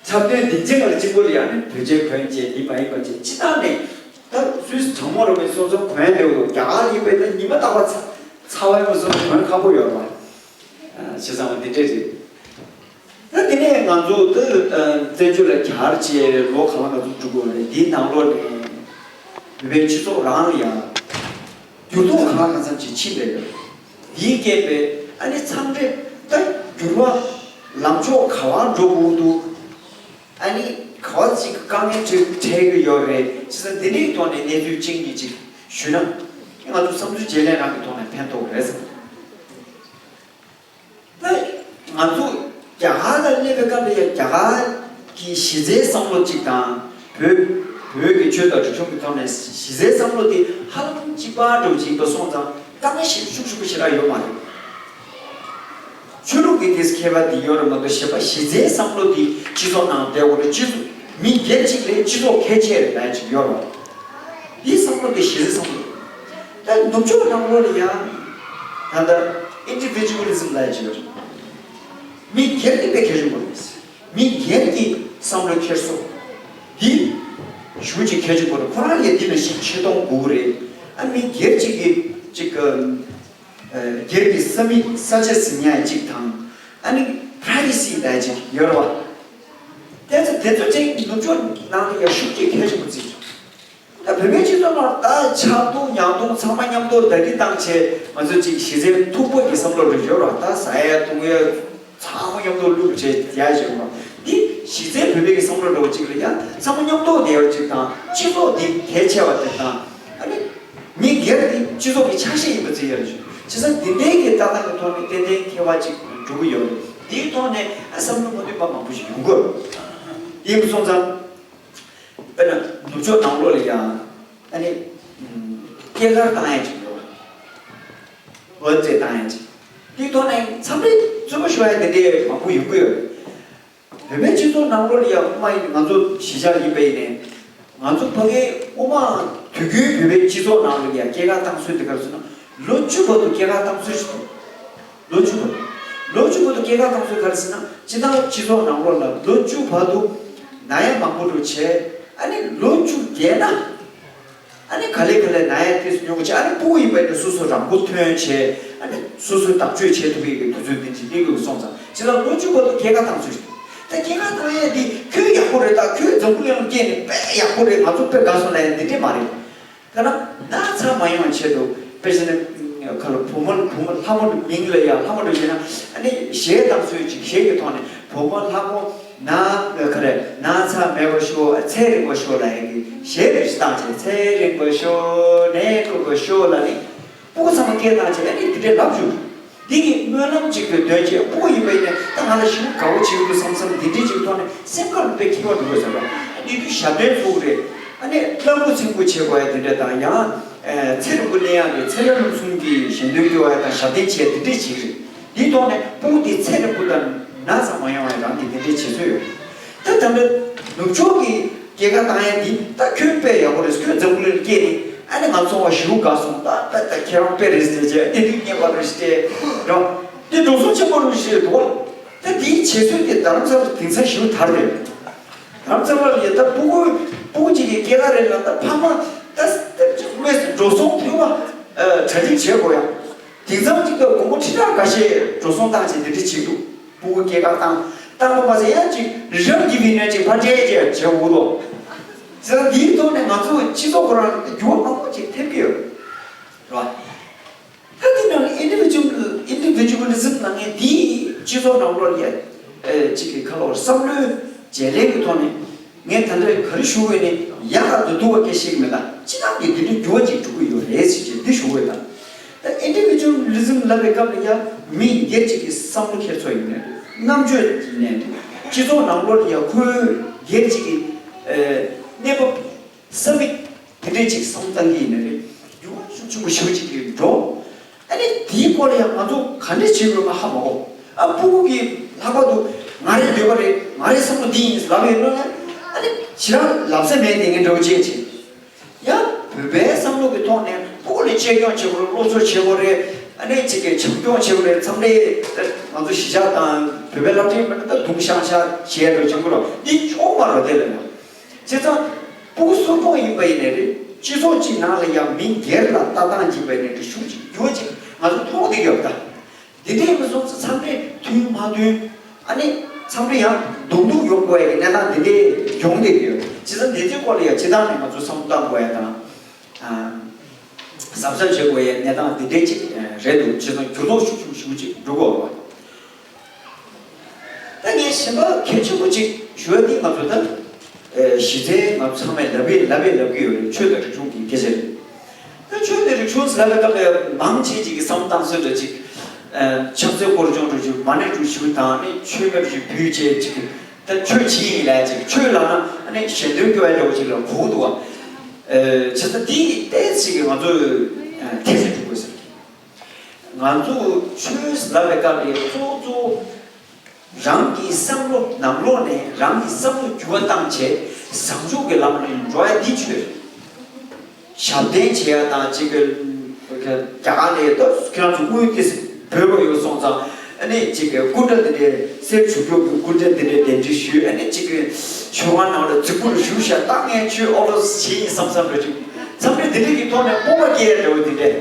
ཚ་ འཁྲབ་སྟོན་སྡིངས་ཆ་ལ་གཅིག་པོ་ལ་ཡང་ནས་བོད་ཆས་གོན་བྱས་འདི་མ་ཡིན་པ་བྱས་སྤྱི་བཏང་ནས་ད་སུད་སི་གྲང་མོ་རུ་བའི་སོ་སོ་གོན་བསྡད་འདུག་རྒྱ་གར་ཡིན་པའི་ད་ཉི་མ་རྟག་པར་ཚ་ཚ་བའི་མ་སོ་གོན་ཁག་པོ་ཡོད་རེད་བ། བྱས་ཙང་འདི་འདྲས་རེད། ད་དེ་ནས་ང་ཚོ་ད་བཙན་བྱོལ་ལ་གྱར་བྱས་ལོ་གང་ལ་ང་ཚོ་འགྲོ་དགོས་རེད། འདིའི་ནང་ལོགས་ནས་བོད་པའི་སྤྱི་ཚོགས་རང་ལ་ཡང་འགྱུར་ལྡོག་གང་ལ་གང་འཚམ་ཅིག་ཕྱིན་པ་ཡོད། འདིའི་རྐྱེན་པས་ཨ་ནི་མཚམས་རེ་ད་འགྱུར་བ་ལམ་ཕྱོགས་ག་བར་འགྲོ་དགོས་འདུག་ཨ་ནི་ག་བ་ཅིག་དཀའ་ངལ་འཕྲད་འཕྲད་ཀྱི་ཡོད་རེད། བྱས་ཙང་འདི་འདྲའི་ཐོག་ནས་གནས་ཚུལ་གཅིག་གཉིས་ཅིག་ཞུས་ན་ང་ཚོ་བསམ་ཚུལ་བརྗེ་ལེན་རང་གི་ཐོག་ནས་ཕན་ཐོགས་རེད་བསམ། ད་ང་ཚོ་རྒྱ་གར་ལ་སླེབས་པའི་སྐབས་ལ་ཡང་རྒྱ་གར་གྱི་གཞི་རྩའི་བསམ་བློ་གཅིག་དང་བོད་བོད་ཀྱི་ཆོས་དང་རིག་གཞུང་གི་ཐོག་ནས་གཞི་རྩའི་བསམ་བློ་དེ་ཧ་ལམ་གཅིག་པ་འདྲ་བོ་ཅིག་ཡིན་པ་སོང་ཙང་དཀའ་ངལ་ཞིག་ཤུགས་ཆེན་པོ་ཞེ་དྲག་ཡོད་མ་རེད། ཆོས་ལུགས་ཀྱི་དེས་ཁྱད་པར་དེ་ཡོད་རེད་མ་གཏོགས་གཞན་པ་གཞི་རྩའི་བསམ་བློ་དེ་སྤྱི་ཚོགས་ནང་བསྡད་དགོས་རེད། སྤྱི་ཚོགས་མི་སྒེར་གཅིག་ལས་སྤྱི་ཚོགས་གལ་ཆེ་རེད་ལབ་ཅིག་ཡོད་རེད། དེའི་བསམ་བློ་དེ་གཞི་རྩའི་བསམ་བློ། ད་ནུབ་ཕྱོགས་ནང་ལོགས་ལ་ཡང་ད་ལྟ་ཨིན་ཌི་བི་ཇུ་ཨལ་ལི་ཛམ་ལབ་ཡ་ཅིག་ཡོད་རེད། མི་སྒེར་གྱི་དཔེ་གལ་ཆེན་པོ་རེད། མི་སྒེར་གྱི་བསམ་བློ་འཁྱེར་སོ། འདི་ཞུ་ཅིག་གལ་ཆེན་པོ་རེད། ཁོ་རང་ལ་འདི་ནང་བཞིན་ཆེ་མཐོང་དགོས་རེད། ཨ་མི་སྒེར་གཅིག་གི་གཅིག་གི་སྒེར་གྱི་ས་མིག་ས་ཆ་ཟིན་ཡ་གཅིག་དང་། ཨ་ནི་པ་རའི་ཝེ་སི་ལབ་ཅིག་ཡོད་རེད་བ། དེ་ཚོ་དེ་ཚོ་ཅིག་ནུབ་ཕྱོགས་ནང་ལ་ཡ་ཤུགས་ཀྱིས་གལ་ཆེན་པོ་བརྩིས་བྱུང་། ད་བོད་པའི་སྤྱི་ཚོགས་ནང་ད་ཆག་རྡུང་ཉག་རྡུང་ཚང་མ་མཉམ་དུ་ཟླ་སྒྲིལ་བཏང་བྱས་ང་ཚོ་ཅིག་གཞི་རྩའི་ཐུག་པ་གི་བསམ་བློ་རེ་ཡོད་རེད་བ། ད་ཟ་ཡ་བཏུང་ཡ་ཚང་མ་མཉམ་དུ་བླུགས་བྱས་ཡ་བྱེད་རེད་བ། འདི་གཞི་རྩའི་བོད་པའི་གི་བསམ་བློ་འདྲ་བོ་ཅིག་རེད་ཡ། ཚང་མ་མཉམ་དུ་བསྡད་ཡ་ཅིག་དང་སྤྱི་ཚོགས་འདི་གལ་ཆེ་བ་དེ་དང་། ཨ་ནི་མི་སྒེར་འདི་སྤྱི་ཚོགས་ཀྱི་ཆ་ཤས་ཡིན་པ་བརྩི་ཡ་རེད། བྱས་ཙང་འདི་འདྲའི་གི་ལྟ་སྟངས་ཀྱི་ཐོག་ནས་ཏན་ཏན་ཁྱད་པར་ཅིག་འགྲོ་གི་ཡོད་རེད། འདིའི་ཐོག་ནས་ཨ་བསམ་བློ་མ་མཐུན་པ་མང་པོ་ཞིག་ཡོང་གི་ཡོད་རེད། ཡིན་པ་སོང་ཙང་། དཔེར་ན་ནུབ་ཕྱོགས་ནང་ལོགས་ལ་ཡང་ཨ་ནི་སྐྱེས་སྐར་བཏང་ཡ་ཅིག་ཡོད་རེད། བར་ཐི་ཌེ་བཏང་ཡ་ཅིག་དེའི་ཐོག་ནས་འཚམས་རེ་རྩོད་པ་ཤོར་ཡ་དེ་འདྲའི་མང་པོ་ཡོང་གི་ཡོད་རེད། བོད་པའི་སྤྱི་ཚོགས་ནང་ལོགས་ལ་ཡང་དབུ་མ་ཡིན་ང་ཚོ་གཞིས་ཆགས་ཡིན་པ་ཡིན་ནའི་ང་ཚོ་ཕ་གིའི་དབུ་མ་དུས་རྒྱུན་བོད་པའི་སྤྱི་ཚོགས་ནང་ལོགས་ལ་ཡང་སྐྱེས་སྐར་བཏང་སྲོལ་དེ་ག་རེ་ཟེར་ན་ལོ་བཅུ་བར་དུ་སྐྱེས་སྐར་བཏང་སྲོལ་ཞིག་འདུག་ལོ་བཅུ་བར་དུ། ལོ་བཅུ་བར་དུ་སྐྱེས་སྐར་བཏང་སྲོལ་ག་རེ་ཟེར་ན་སྤྱི་བཏང་སྤྱི་ཚོགས་ནང་ལོགས་ལ་ལོ་བཅུ་བར་དུ་ན་ཡ་མང་པོ་འགྲོ་བྱས། ཨ་ནི་ལོ་བཅུ་བརྒལ་ན་ཨ་ནི་ག་ལེ་ག་ལེ་ན་ཡ་དེ་ཉུང་བྱས། ཨ་ནི་སྤུ་གུ་ཡིན་པ་ཡིན་ན་སོ་སོ་རང་མགོ་ཐོན་བྱས། ཨ་ནི་སོ་སོའི་བདག་སྤྱོད་བྱེད་ཐུབ་པའི་གི་དུས་ཚོད་འདི་འཇིག་རྟེན་གྱི་སོང་ཙང་། བྱས་ཙང་ལོ་བཅུ་བར་དུ་སྐྱེས་སྐར་བཏང་སྲོལ་ཞིག་ད་སྐྱེས་སྐར་བཏང་ཡས་འདི་ཁྱོད་ཡག་པོ་རེད། ད་ཁྱོད་འཛམ་བུ་གླིང་ལ་སྐྱེས་ནས་དཔེ་ཡག་པོ་རེད། ང་ཚོ་དཔེ་དགའ་སོང་ལབ་ཡས་འདི་འདྲས་མ་རེད། ད་ན་ན་ཚ་མ་ཡོང་བའི་ཆེད་དུ་དཔེ་བྱས་ན་ཁ་ལ་བུ་མོ་བུ་མོ་ལྷ་མོ་མིང་ལ་ཡང་ལྷ་མོ་འདྲ་བྱས་ན་ཨ་ནི་གཞས་བཏང་སྲོལ་ཅིག་གཞས་ཀྱི་ཐོག་ནས་བུ་མོ་ལྷ་མོ་ན་ག་རེ་ན་ཚ་མེད་པར་ཤོག་ཚེ་རིང་པོ་ཤོག་ལབ་ཡས་ཀྱི་གཞས་རེ་ཞིག་བཏང་བྱས། ཚེ་རིང་པོ་ཤོག་ནད་དཀོན་པོ་ཤོག་ལབ་ནས་སྤུ་གུ་ཚང་མ་སྐད་བཏང་བྱས་ཨ་ནི་འདི་འདྲས་ལབ་བཅུག་འདི་གི་སྨོན་ལམ་གཅིག་ཏུ་འདོན་བྱས། སྤུ་གུ་ཡིན་པ་ཡིན་ན་ད་ང་ལ་ཞེ་པོ་དགའ་པོ་བྱེད་ཀྱི་འདུག་བསམ་བསམ་འདི་འདྲའི་གཅིག་ཐོག་ནས་སེམས་ཁམས་དཔེ་འཁྱེར་བ་འགྲོ་དགོས་ཟེར་བ། འདི་དུས་ཞབས་བརྟན་ཚུགས་རེད། ཨ་ནི་བླ་འགུག་ཚིག་འགུག་བྱེད་དགོས་ཡ་དེ་འདྲ་དང་། ཡང་ཚེ་རིང་པོ་གླེང་ཡག་གི་ཚེ་རབས་རིམ་གསུམ་གྱི་ཞལ་འདོན་སྐྱོར་བ་ཡ་དང་ཞབས་བརྟན་བྱས་དེ་འདྲས་བྱེད་ཀྱི་རེད། འདིའི་ཐོག་ནས་སྤུ་གུ་དེ་ཚེ་རིང་པོ་དང་ན་ཚ་མ་ཡོང་བ་ཡ་རང་གི་དེ་འདྲས་བྱེད་སྲོལ་ཡོད། ད་ད་ལྟ་ནུབ་ཕྱོགས་ཀྱི་སྐྱེས་སྐར་བཏང་ཡ་འདི་ད་ཁྱོད་དཔེ་ཡག་པོ་རེད། ཁྱོད་འཛམ་བུ་གླིང་ལ་སྐྱེས་ནས་ཨ་ནི་ང་ཚོ་བ་ཞེ་པོ་དགའ་སོང་། ད་ད་ད་ཁྱེད་རང་དཔེ་རེད་ཟེར་བྱས་གནས་དུས་རྙེད་པ་རེད་ཟེར་འགྲོ། འདི་འགྲོ་སོང་ཆེན་པོ་རེད་ཟེར་འདུག་བ། ད་འདིའི་བྱེད་སྲོལ་དེ་རྡ་རམ་ས་ལ་དེང་སང་ཞེ་པོ་དར་རེད། རྡ་རམ་ས་ལ་ལ་ཡ་ད་སྤུ་གུ་སྤུ་གུ་གཅིག་གི་སྐྱེས་སྐར་རེད་ལ། ད་ཕ་མ་ད་ད་དམིགས་སུ་འགྲོ་སོང་ཕུལ་བ་གྲ་སྒྲིག་བྱེད་དགོས་ཡ། དེང་སང་གཅིག་ད་སྒོར་མོ་ཁྲི་ཕྲག་འགའ་ཤས་འགྲོ་སོང་བཏང་བྱས་འདི་འདྲ་བྱེད་འདུག་སྤུ་གུ་སྐྱེས་སྐར་བཏང་བཏང་པ་མ་ཟད་ཡང་གཅིག་རི་རབ་ཀྱི་མི་སྣ་གཅིག་ཕར་སྤྲད་བྱས་བྱེད་འོ་དོ། ཟེར་ན་འདིའི་ཐོག་ནས་ང་ཚོ་སྤྱི་ཚོགས་ཁོ་རང་འགྱུར་བ་མང་པོ་ཅིག་ཐེབས་ཀྱི་ཡོད་རེད་བ། ད་དེ་ནང་ལ་ཨིན་ཌི་བི་ཇུ་ཨལ་ཨིན་ཌི་བི་ཇུ་ཨལ་ལི་ཛམ་ལབ་མཁན་འདིས་སྤྱི་ཚོགས་ནང་ལོགས་ལ་ཡ་གཅིག་གི་ཁ་ལོ་བསམ་བློའི་བརྗེ་ལེན་གྱི་ཐོག་ནས། ངས་ད་ལྟ་ག་རེ་ཞུ་དགོས་ནི་ཡག་ག་དུ་འདུག་བ་སྐད་ཤེས་ཀྱི་མེད། ད་སྤྱི་བཏང་གི་འདི་འདྲའི་འགྱུར་བ་ཅིག་འགྲོ་གི་ཡོད་རེད་ཟེར་བྱས་འདི་ཞུ་དགོས། ད་ད་ཨིན་ཌི་བི་ཇུ་ཨལ་ལི་ཛམ་ལབ་པའི་སྐབས་ལ་ཡ་མི་སྒེར་གཅིག་གི་བསམ་བློ་འཁྱེར་སོ་ཡིན་ནའི་རེད། རྣམ་དཔྱོད་ཡིན་ནའི་རེད། སྤྱི་ཚོགས་ནང་ལོགས་ལ་ཡ་ཁོའི་སྒེར་གཅིག་གི་ཨེ་གནས་བབ་ས་མིག་དེ་འདྲས་ཅིག་བསམ་བཏང་གི་ཡིན་ནའི་རེད། འགྱུར་བ་ཤུགས་ཆེན་པོ་ཞེ་པོ་ཅིག་གི་འགྲོ། ཨ་ནི་དེའི་སྐོར་ལ་ཡང་ང་ཚོ་ག་འདྲས་བྱེད་དགོས་ང་ཧ་མ་གོ། ཨ་སྤུ་གུ་གི་ལྷག་པར་དུ་ང་རའི་འདོད་པ་རེད། ང་རའི་བསམ་བློ་འདི་ཡིན་ལབ་ཡོད་ནོ་ཡང་། ཨ་ནི་ཞེ་དྲག་ལབ་ས་མེད་དེ་ངས་འདྲ་བོ་བྱས་བྱས། ཡང་བོད་པའི་བསམ་བློ་གི་ཐོག་ནས་སྤུ་གུ་ལ་གཅེས་སྐྱོང་བྱེད་དགོས་རེད། སློབ་གསོ་བྱེད་དགོས་རེད། ཨ་ནི་གཅིག་གི་བྱམས་སྐྱོང་བྱེད་དགོས་རེད། མཚམས་རེ་ང་ཚོ་གཞིས་ཆགས་དང་བོད་པའི་སློབ་གྲྭའི་མི་སྣ་ད་རྡུང་ཤག་ཤག་བྱས་རོགས་བྱེད་དགོས་རོགས་འདི་ཆོག་མ་རེད། དེ་ལ་ཡང་བྱས་ཙང་ཕྲུ་གུ་གསོ་སྐྱོང་ཡིན་པ་ཡིན་ནའི་རེད། སྤྱི་ཚོགས་གཅིག་ནང་ལ་ཡང་མི་སྒེར་ལ་ལྟ་སྟངས་ཀྱིས་པ་ཡིན་ནའི་རེད། ཤུགས་ཀྱིས་འགྱུར་བ་ཅིག་ང་ཚོ་མཐོང་བསྡད་ཡོད་པ་ད། འདི་འདྲའི་མི་སོང་ཙང་མཚམས་རེ་མཐུན་མ་མཐུན། ཨ་ནི་མཚམས་རེ་ཡང་རྡུང་རྡུང་ཡོང་དགོས་ཡ་གི་གནས་སྟངས་འདི་འདྲའི་ཡོང་བསྡད་ཡོད། བྱས་ཙང་འདི་ཚོའི་སྐོར་ལ་ཡང་སྤྱི་བཏང་ནས་ང་ཚོ་བསམ་བློ་བཏང་དགོས་ཡ་དང་། གཟབ་གཟབ་བྱེད་དགོས་ཡ་གནས་སྟངས་འདི་འདྲའི་ཅིག་རེད་འདུག་བྱས་ཙང་འགྱུར་ལྡོག་ཤུགས་ཆེན་པོ་ཞེ་པོ་ཅིག་འགྲོ་གི་ཡོད་རེད་པ། ད་ངས་གཞན་པ་གལ་ཆེན་པོ་ཅིག་ཞུ་ཡ་འདི་ང་ཚོ་ད་གཞི་རྩའི་ང་ཚོ་ཚང་མས་ལབ་པས་ལབ་པས་ལབ་ཀྱི་ཡོད་རེད། ཆོས་དང་རིག་གཞུང་གི་སྐད་ཆ་རེད། ད་ཆོས་དང་རིག་གཞུང་ཟེར་ལབ་པའི་སྐབས་ལ་མང་ཆེ་ཅིག་གི་བསམ་བློ་བཏང་སྲོལ་འདྲ་ཅིག་ཕྱག་འཚལ་སྐོར་སྦྱོང་འདྲ་ཅིག་མ་ཎི་འདྲ་ཞུ་དང་ནི་མཆོད་མེ་འདྲ་ཅིག་ཕུལ་བྱས་ཅིག་ད་ཆོས་བྱེད་ཡིན་ལབ་ཅིག་ཆོས་ལབ་ན་ཨ་ནི་ཞལ་འདོན་སྐྱོར་བ་འདྲ་བོ་ཅིག་ལ་གོ་འདུག་བ། བྱས་ཙང་འདི་ཏོག་ཙམ་ཅིག་གི་ང་ཚོས་ཐེ་ཚོམ་འགྲོ་དགོས་ཟེར། ང་ཚོ་ཆོས་ལབ་པའི་སྐབས་ལ་གཙོ་བོ་གཙོ་བོ་རང་གི་བསམ་བློ་ནང་ལོགས་ནས་རང་གི་བསམ་བློ་འགྱུར་བ་བཏང་བྱས་བཟང་ཕྱོགས་ཀྱི་ལམ་ལ་འགྲོ་ཡ་འདི་ཆོས་རེད། ཞབས་བརྟན་བྱེད་ཡ་དང་གཅིག་གི་རྒྱ་གར་ནས་ད་ཁྱེད་རང་ཚོ་དངུལ་ཏོག་ཙམ་བོད་པ་ཡོད་སོང་ཙང་ཨ་ནི་གཅིག་གི་སྐུ་འདྲ་འདི་འདྲའི་གསེར་བྱུག་རྒྱུག་གི་སྐུ་འདྲ་འདི་འདྲའི་གདན་འདྲེན་ཞུས། ཨ་ནི་གཅིག་གི་ཆོས་ཁང་ནང་ལ་རྫིག་པོ་རུ་བཞུགས་ཤག་ད་ངས་ཆོས་ཨོ་ལོ་བྱེད་ཡིན་བསམ་བསམ་འདྲ་ཅིག་མཚམས་རེ་འདི་འདྲའི་གི་ཐོག་ནས་སྤོབས་པ་སྐྱེ་ཡ་འདྲ་བོ་འདི་འདྲའི།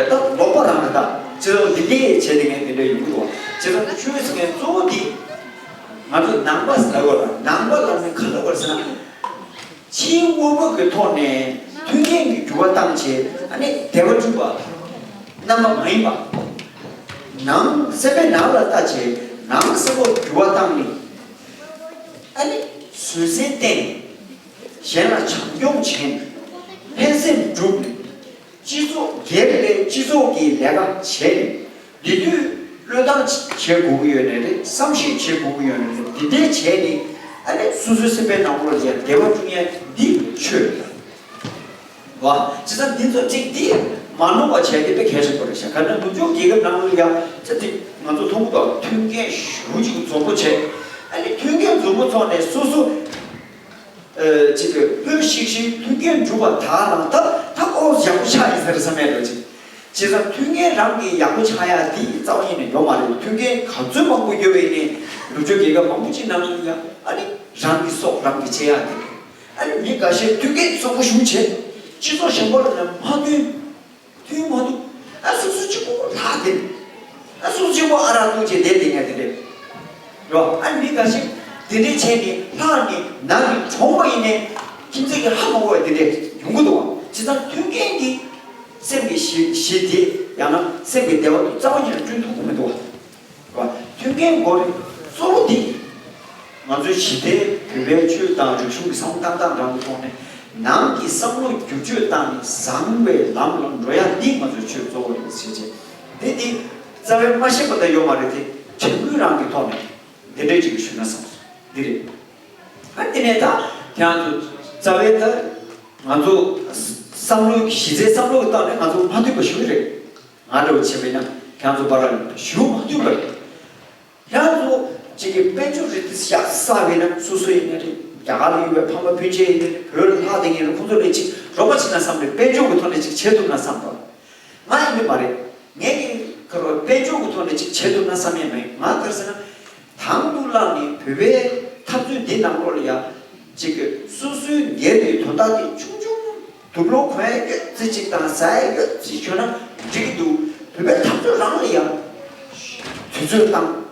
ད་ལོག་པ་རང་རེད་ད། སྤྱི་ཚོགས་འདི་འདྲའི་བྱས་ཏེ་ངས་འདི་འདྲ་ཡོང་གི་འདུག་བ། སྤྱི་ཚོགས་ཆོས་ཟེར་མཁན་གཙོ་བོ་འདི་ང་ཚོ་ནང་པ་ཟེར་བ་ལ་ནང་པ་ལ་ནི་ག་ལ་བར་ཟེར་ན། ཕྱིའི་དངོས་པོ་གི་ཐོག་ནས་མཐུན་རྐྱེན་གྱི་འགྱུར་བ་བཏང་བྱས་ཨ་ནི་བདེ་བ་བསྐྲུན་པ། རྣམ་པ་མ་ཡིན་པ། ནང་སེམས་པའི་ནང་ལ་ལྟ་བྱས་ནང་སེམས་པ་འགྱུར་བ་བཏང་ནས་ཨ་ནི་བཟོད་བསྲན་བསྟེན། གཞན་ལ་བྱམས་སྐྱོང་བྱས་ནས་ཕན་སེམས་བསྒྲུབས་ནས། སྤྱི་ཚོགས་སྒེར་ལས་སྤྱི་ཚོགས་ཀྱི་ལས་ཀ་བྱས་ནས་འདི་དུས་བློས་བཏང་བྱེད་དགོས་ཀྱི་ཡོད་ནའི་རེད། བསམ་ཤེས་བྱེད་དགོས་ཀྱི་ཡོད་ནའི་རེད། འདི་འདྲའི་བྱས་ནས་ཨ་ནི་སོ་སོའི་སེམས་པའི་ནང་ལོགས་ལ་ཡང་བདེ་བ་བསྐྲུན་ཡ་འདི་ཆོས་རེད་བ། བྱས་ཙང་འདི་ཚོ་གཅིག་འདི་མ་ནོར་བ་བྱས་ཏེ་དཔེ་གལ་ཆེན་པོ་རེད་ཤག་ག་ནས་ནུབ་ཕྱོགས་རྒྱལ་ཁབ་ནང་ལོགས་ཡང་ཚེ་འདི་ང་ཚོ་མཐོང་གི་འདུག་མཐུན་རྐྱེན་ཞེ་པོ་ཅིག་འཛོམས་པོ་བྱས། ཨ་ནི་མཐུན་རྐྱེན་འཛོམས་པོ་ཚོགས་ནས་སོ་སོ། ཨ་ཅིག་གི་ལྷོད་ཤིག་ཤིག་མཐུན་རྐྱེན་འགྲུབ་པ་དག་ལ་ད་ད་ཨོ་ཡག་པོ་ཆགས་ཡིན་ཟེར་བསམ་ཡས་འགྲོ་ཅིག་བྱས་ཙང་མཐུན་རྐྱེན་རང་གི་ཡག་པོ་ཆགས་ཡ་དེ་རྩ་བ་ཉིད་ནས་ཡོད་མ་རེད། མཐུན་རྐྱེན་ག་ཚོད་མང་པོ་ཡོད་པ་ཡིན་ནའི་ནུབ་ཕྱོགས་རྒྱལ་ཁབ་མང་པོ་ཅིག་ནང་ལ་ཡ་ཨ་ནི་རང་གི་སྲོག་རང་གིས་བཅད་ཡ་དེ་རེད། ཨ་ནི་མི་འགའ་ཤས་མཐུན་རྐྱེན་བཟང་པོ་ཞེ་པོ་བྱས་སྤྱི་ཚོགས་གཞན་པ་ལ་མ་མཐུན། མཐུན་མ་ཐུབ། ཨ་སོ་སོ་གཅིག་པོ་ལྷག་དེ། ཨ་སོ་སོ་གཅིག་པོ་ཨ་རག་བཏུང་བྱས་བསྡད་དེ་ངས་དེ་འདྲས། རོ། ཨ་མི་འགའ་ཞིག་དེ་འདྲས་བྱས་ནས་ལྷག་ནས་ནང་གི་གྲོངས་པ་ཡིན་ནའི་ཁྱིམ་མཚེས་ཀྱི་ཧ་མ་གོ་བ་དེ་འདྲས་ཡོང་གི་འདུག་བ། བྱས་ཙང་མཐུན་རྐྱེན་གྱི་སེམས་ཀྱི་གཞི་གཞི་དེ་ཡང་ན་སེམས་ཀྱི་བདེ་བ་དེ་རྩ་བ་ཉིད་ནས་བསྐྲུན་ཐུབ་ཀྱི་མི་འདུག་བ། རོ། མཐུན་རྐྱེན་དགོས་རེད། གཙོ་བོ་འདི། ང་ཚོའི་ཞི་བདེའི་བོད་པའི་ཆོས་དང་རིག་གཞུང་གི་བསམ་བློ་བཏང་སྟངས་རང་གི་ཐོག་ནས་ནང་གི་བསམ་བློ་བསྒྱུར་བཅོས་བཏང་ནས་བཟང་བའི་ལམ་ལ་འགྲོ་ཡ་འདི་ང་ཚོའི་ཆོས་གཙོ་བོ་རེད་ཟེར་བྱས། དེ་འདི་རྩ་བའི་མ་ཤེས་པ་ད་ཡོད་མ་རེད་དེ། དྲན་སྐུལ་རང་གི་ཐོག་ནས་འདི་འདྲས་ཅིག་ཞུ་ན་བསམ་སོང་། འདི་རེད། ཨ་དེ་ནས་ད་ཁྱེད་རང་ཚོ་རྩ་བའི་ད་ང་ཚོ་བསམ་བློ་གཞི་རྩའི་བསམ་བློ་གི་སྟེང་ནས་ང་ཚོ་མ་འདུས་པ་ཞུ་གི་རེད། ང་འདྲ་བོ་བྱས་པས་ན་ཁྱེད་རང་ཚོ་བར་ལ་ཞུ་མ་འདུས་པ་རེད། ཁྱེད་རང་ཚོ་གཅིག་གི་དཔལ་འབྱོར་རིགས་དེ་ཤ་ཚ་བས་ན་སོ་སོ་ཡིན་ན་རེད། རྒྱ་གར་ལ་ཡོད་པའི་ཕ་མ་སྤུན་མཆེད་ཡིན་ན་རེད། བོད་ལ་ལྷག་བསྡད་མཁན་ལ་ཁོང་ཚོ་ལ་ཅིག་རོགས་པ་བྱེད་ན་བསམ་རེད། དཔལ་འབྱོར་གྱི་ཐོག་ནས་ཅིག་བྱེད་ཐུབ་ན་བསམ་པ། ང་ཡིན་ནི་མ་རེད། ངས་ཀྱི་ཁ་རོག་དཔལ་འབྱོར་གྱི་ཐོག་ནས་ཅིག་བྱེད་ཐུབ་ན་བསམ་ཡས་མེད། ང་ག་རེ་ཟེར་ན། དང་དུ་བླངས་ནས་བོད་པའི་འཐབ་རྩོད་འདི་ནང་ལོགས་ལ་ཡ། ཅིག་གི་སོ་སོའི་འགན་དེ་དོན་དག་དེ་ཆུང་ཆུང་། དུག་ལོག་གོན་ཡས་ཡོད་ཙི་ཅིག་དང་ཟ་ཡས་ཡོད་ཙི་ཞུ་ན་འགྲིག་གི་འདུག་བོད་པའི་འཐབ་རྩོད་རང་ལ་ཡ། དུས་ཚོད་བཏང་།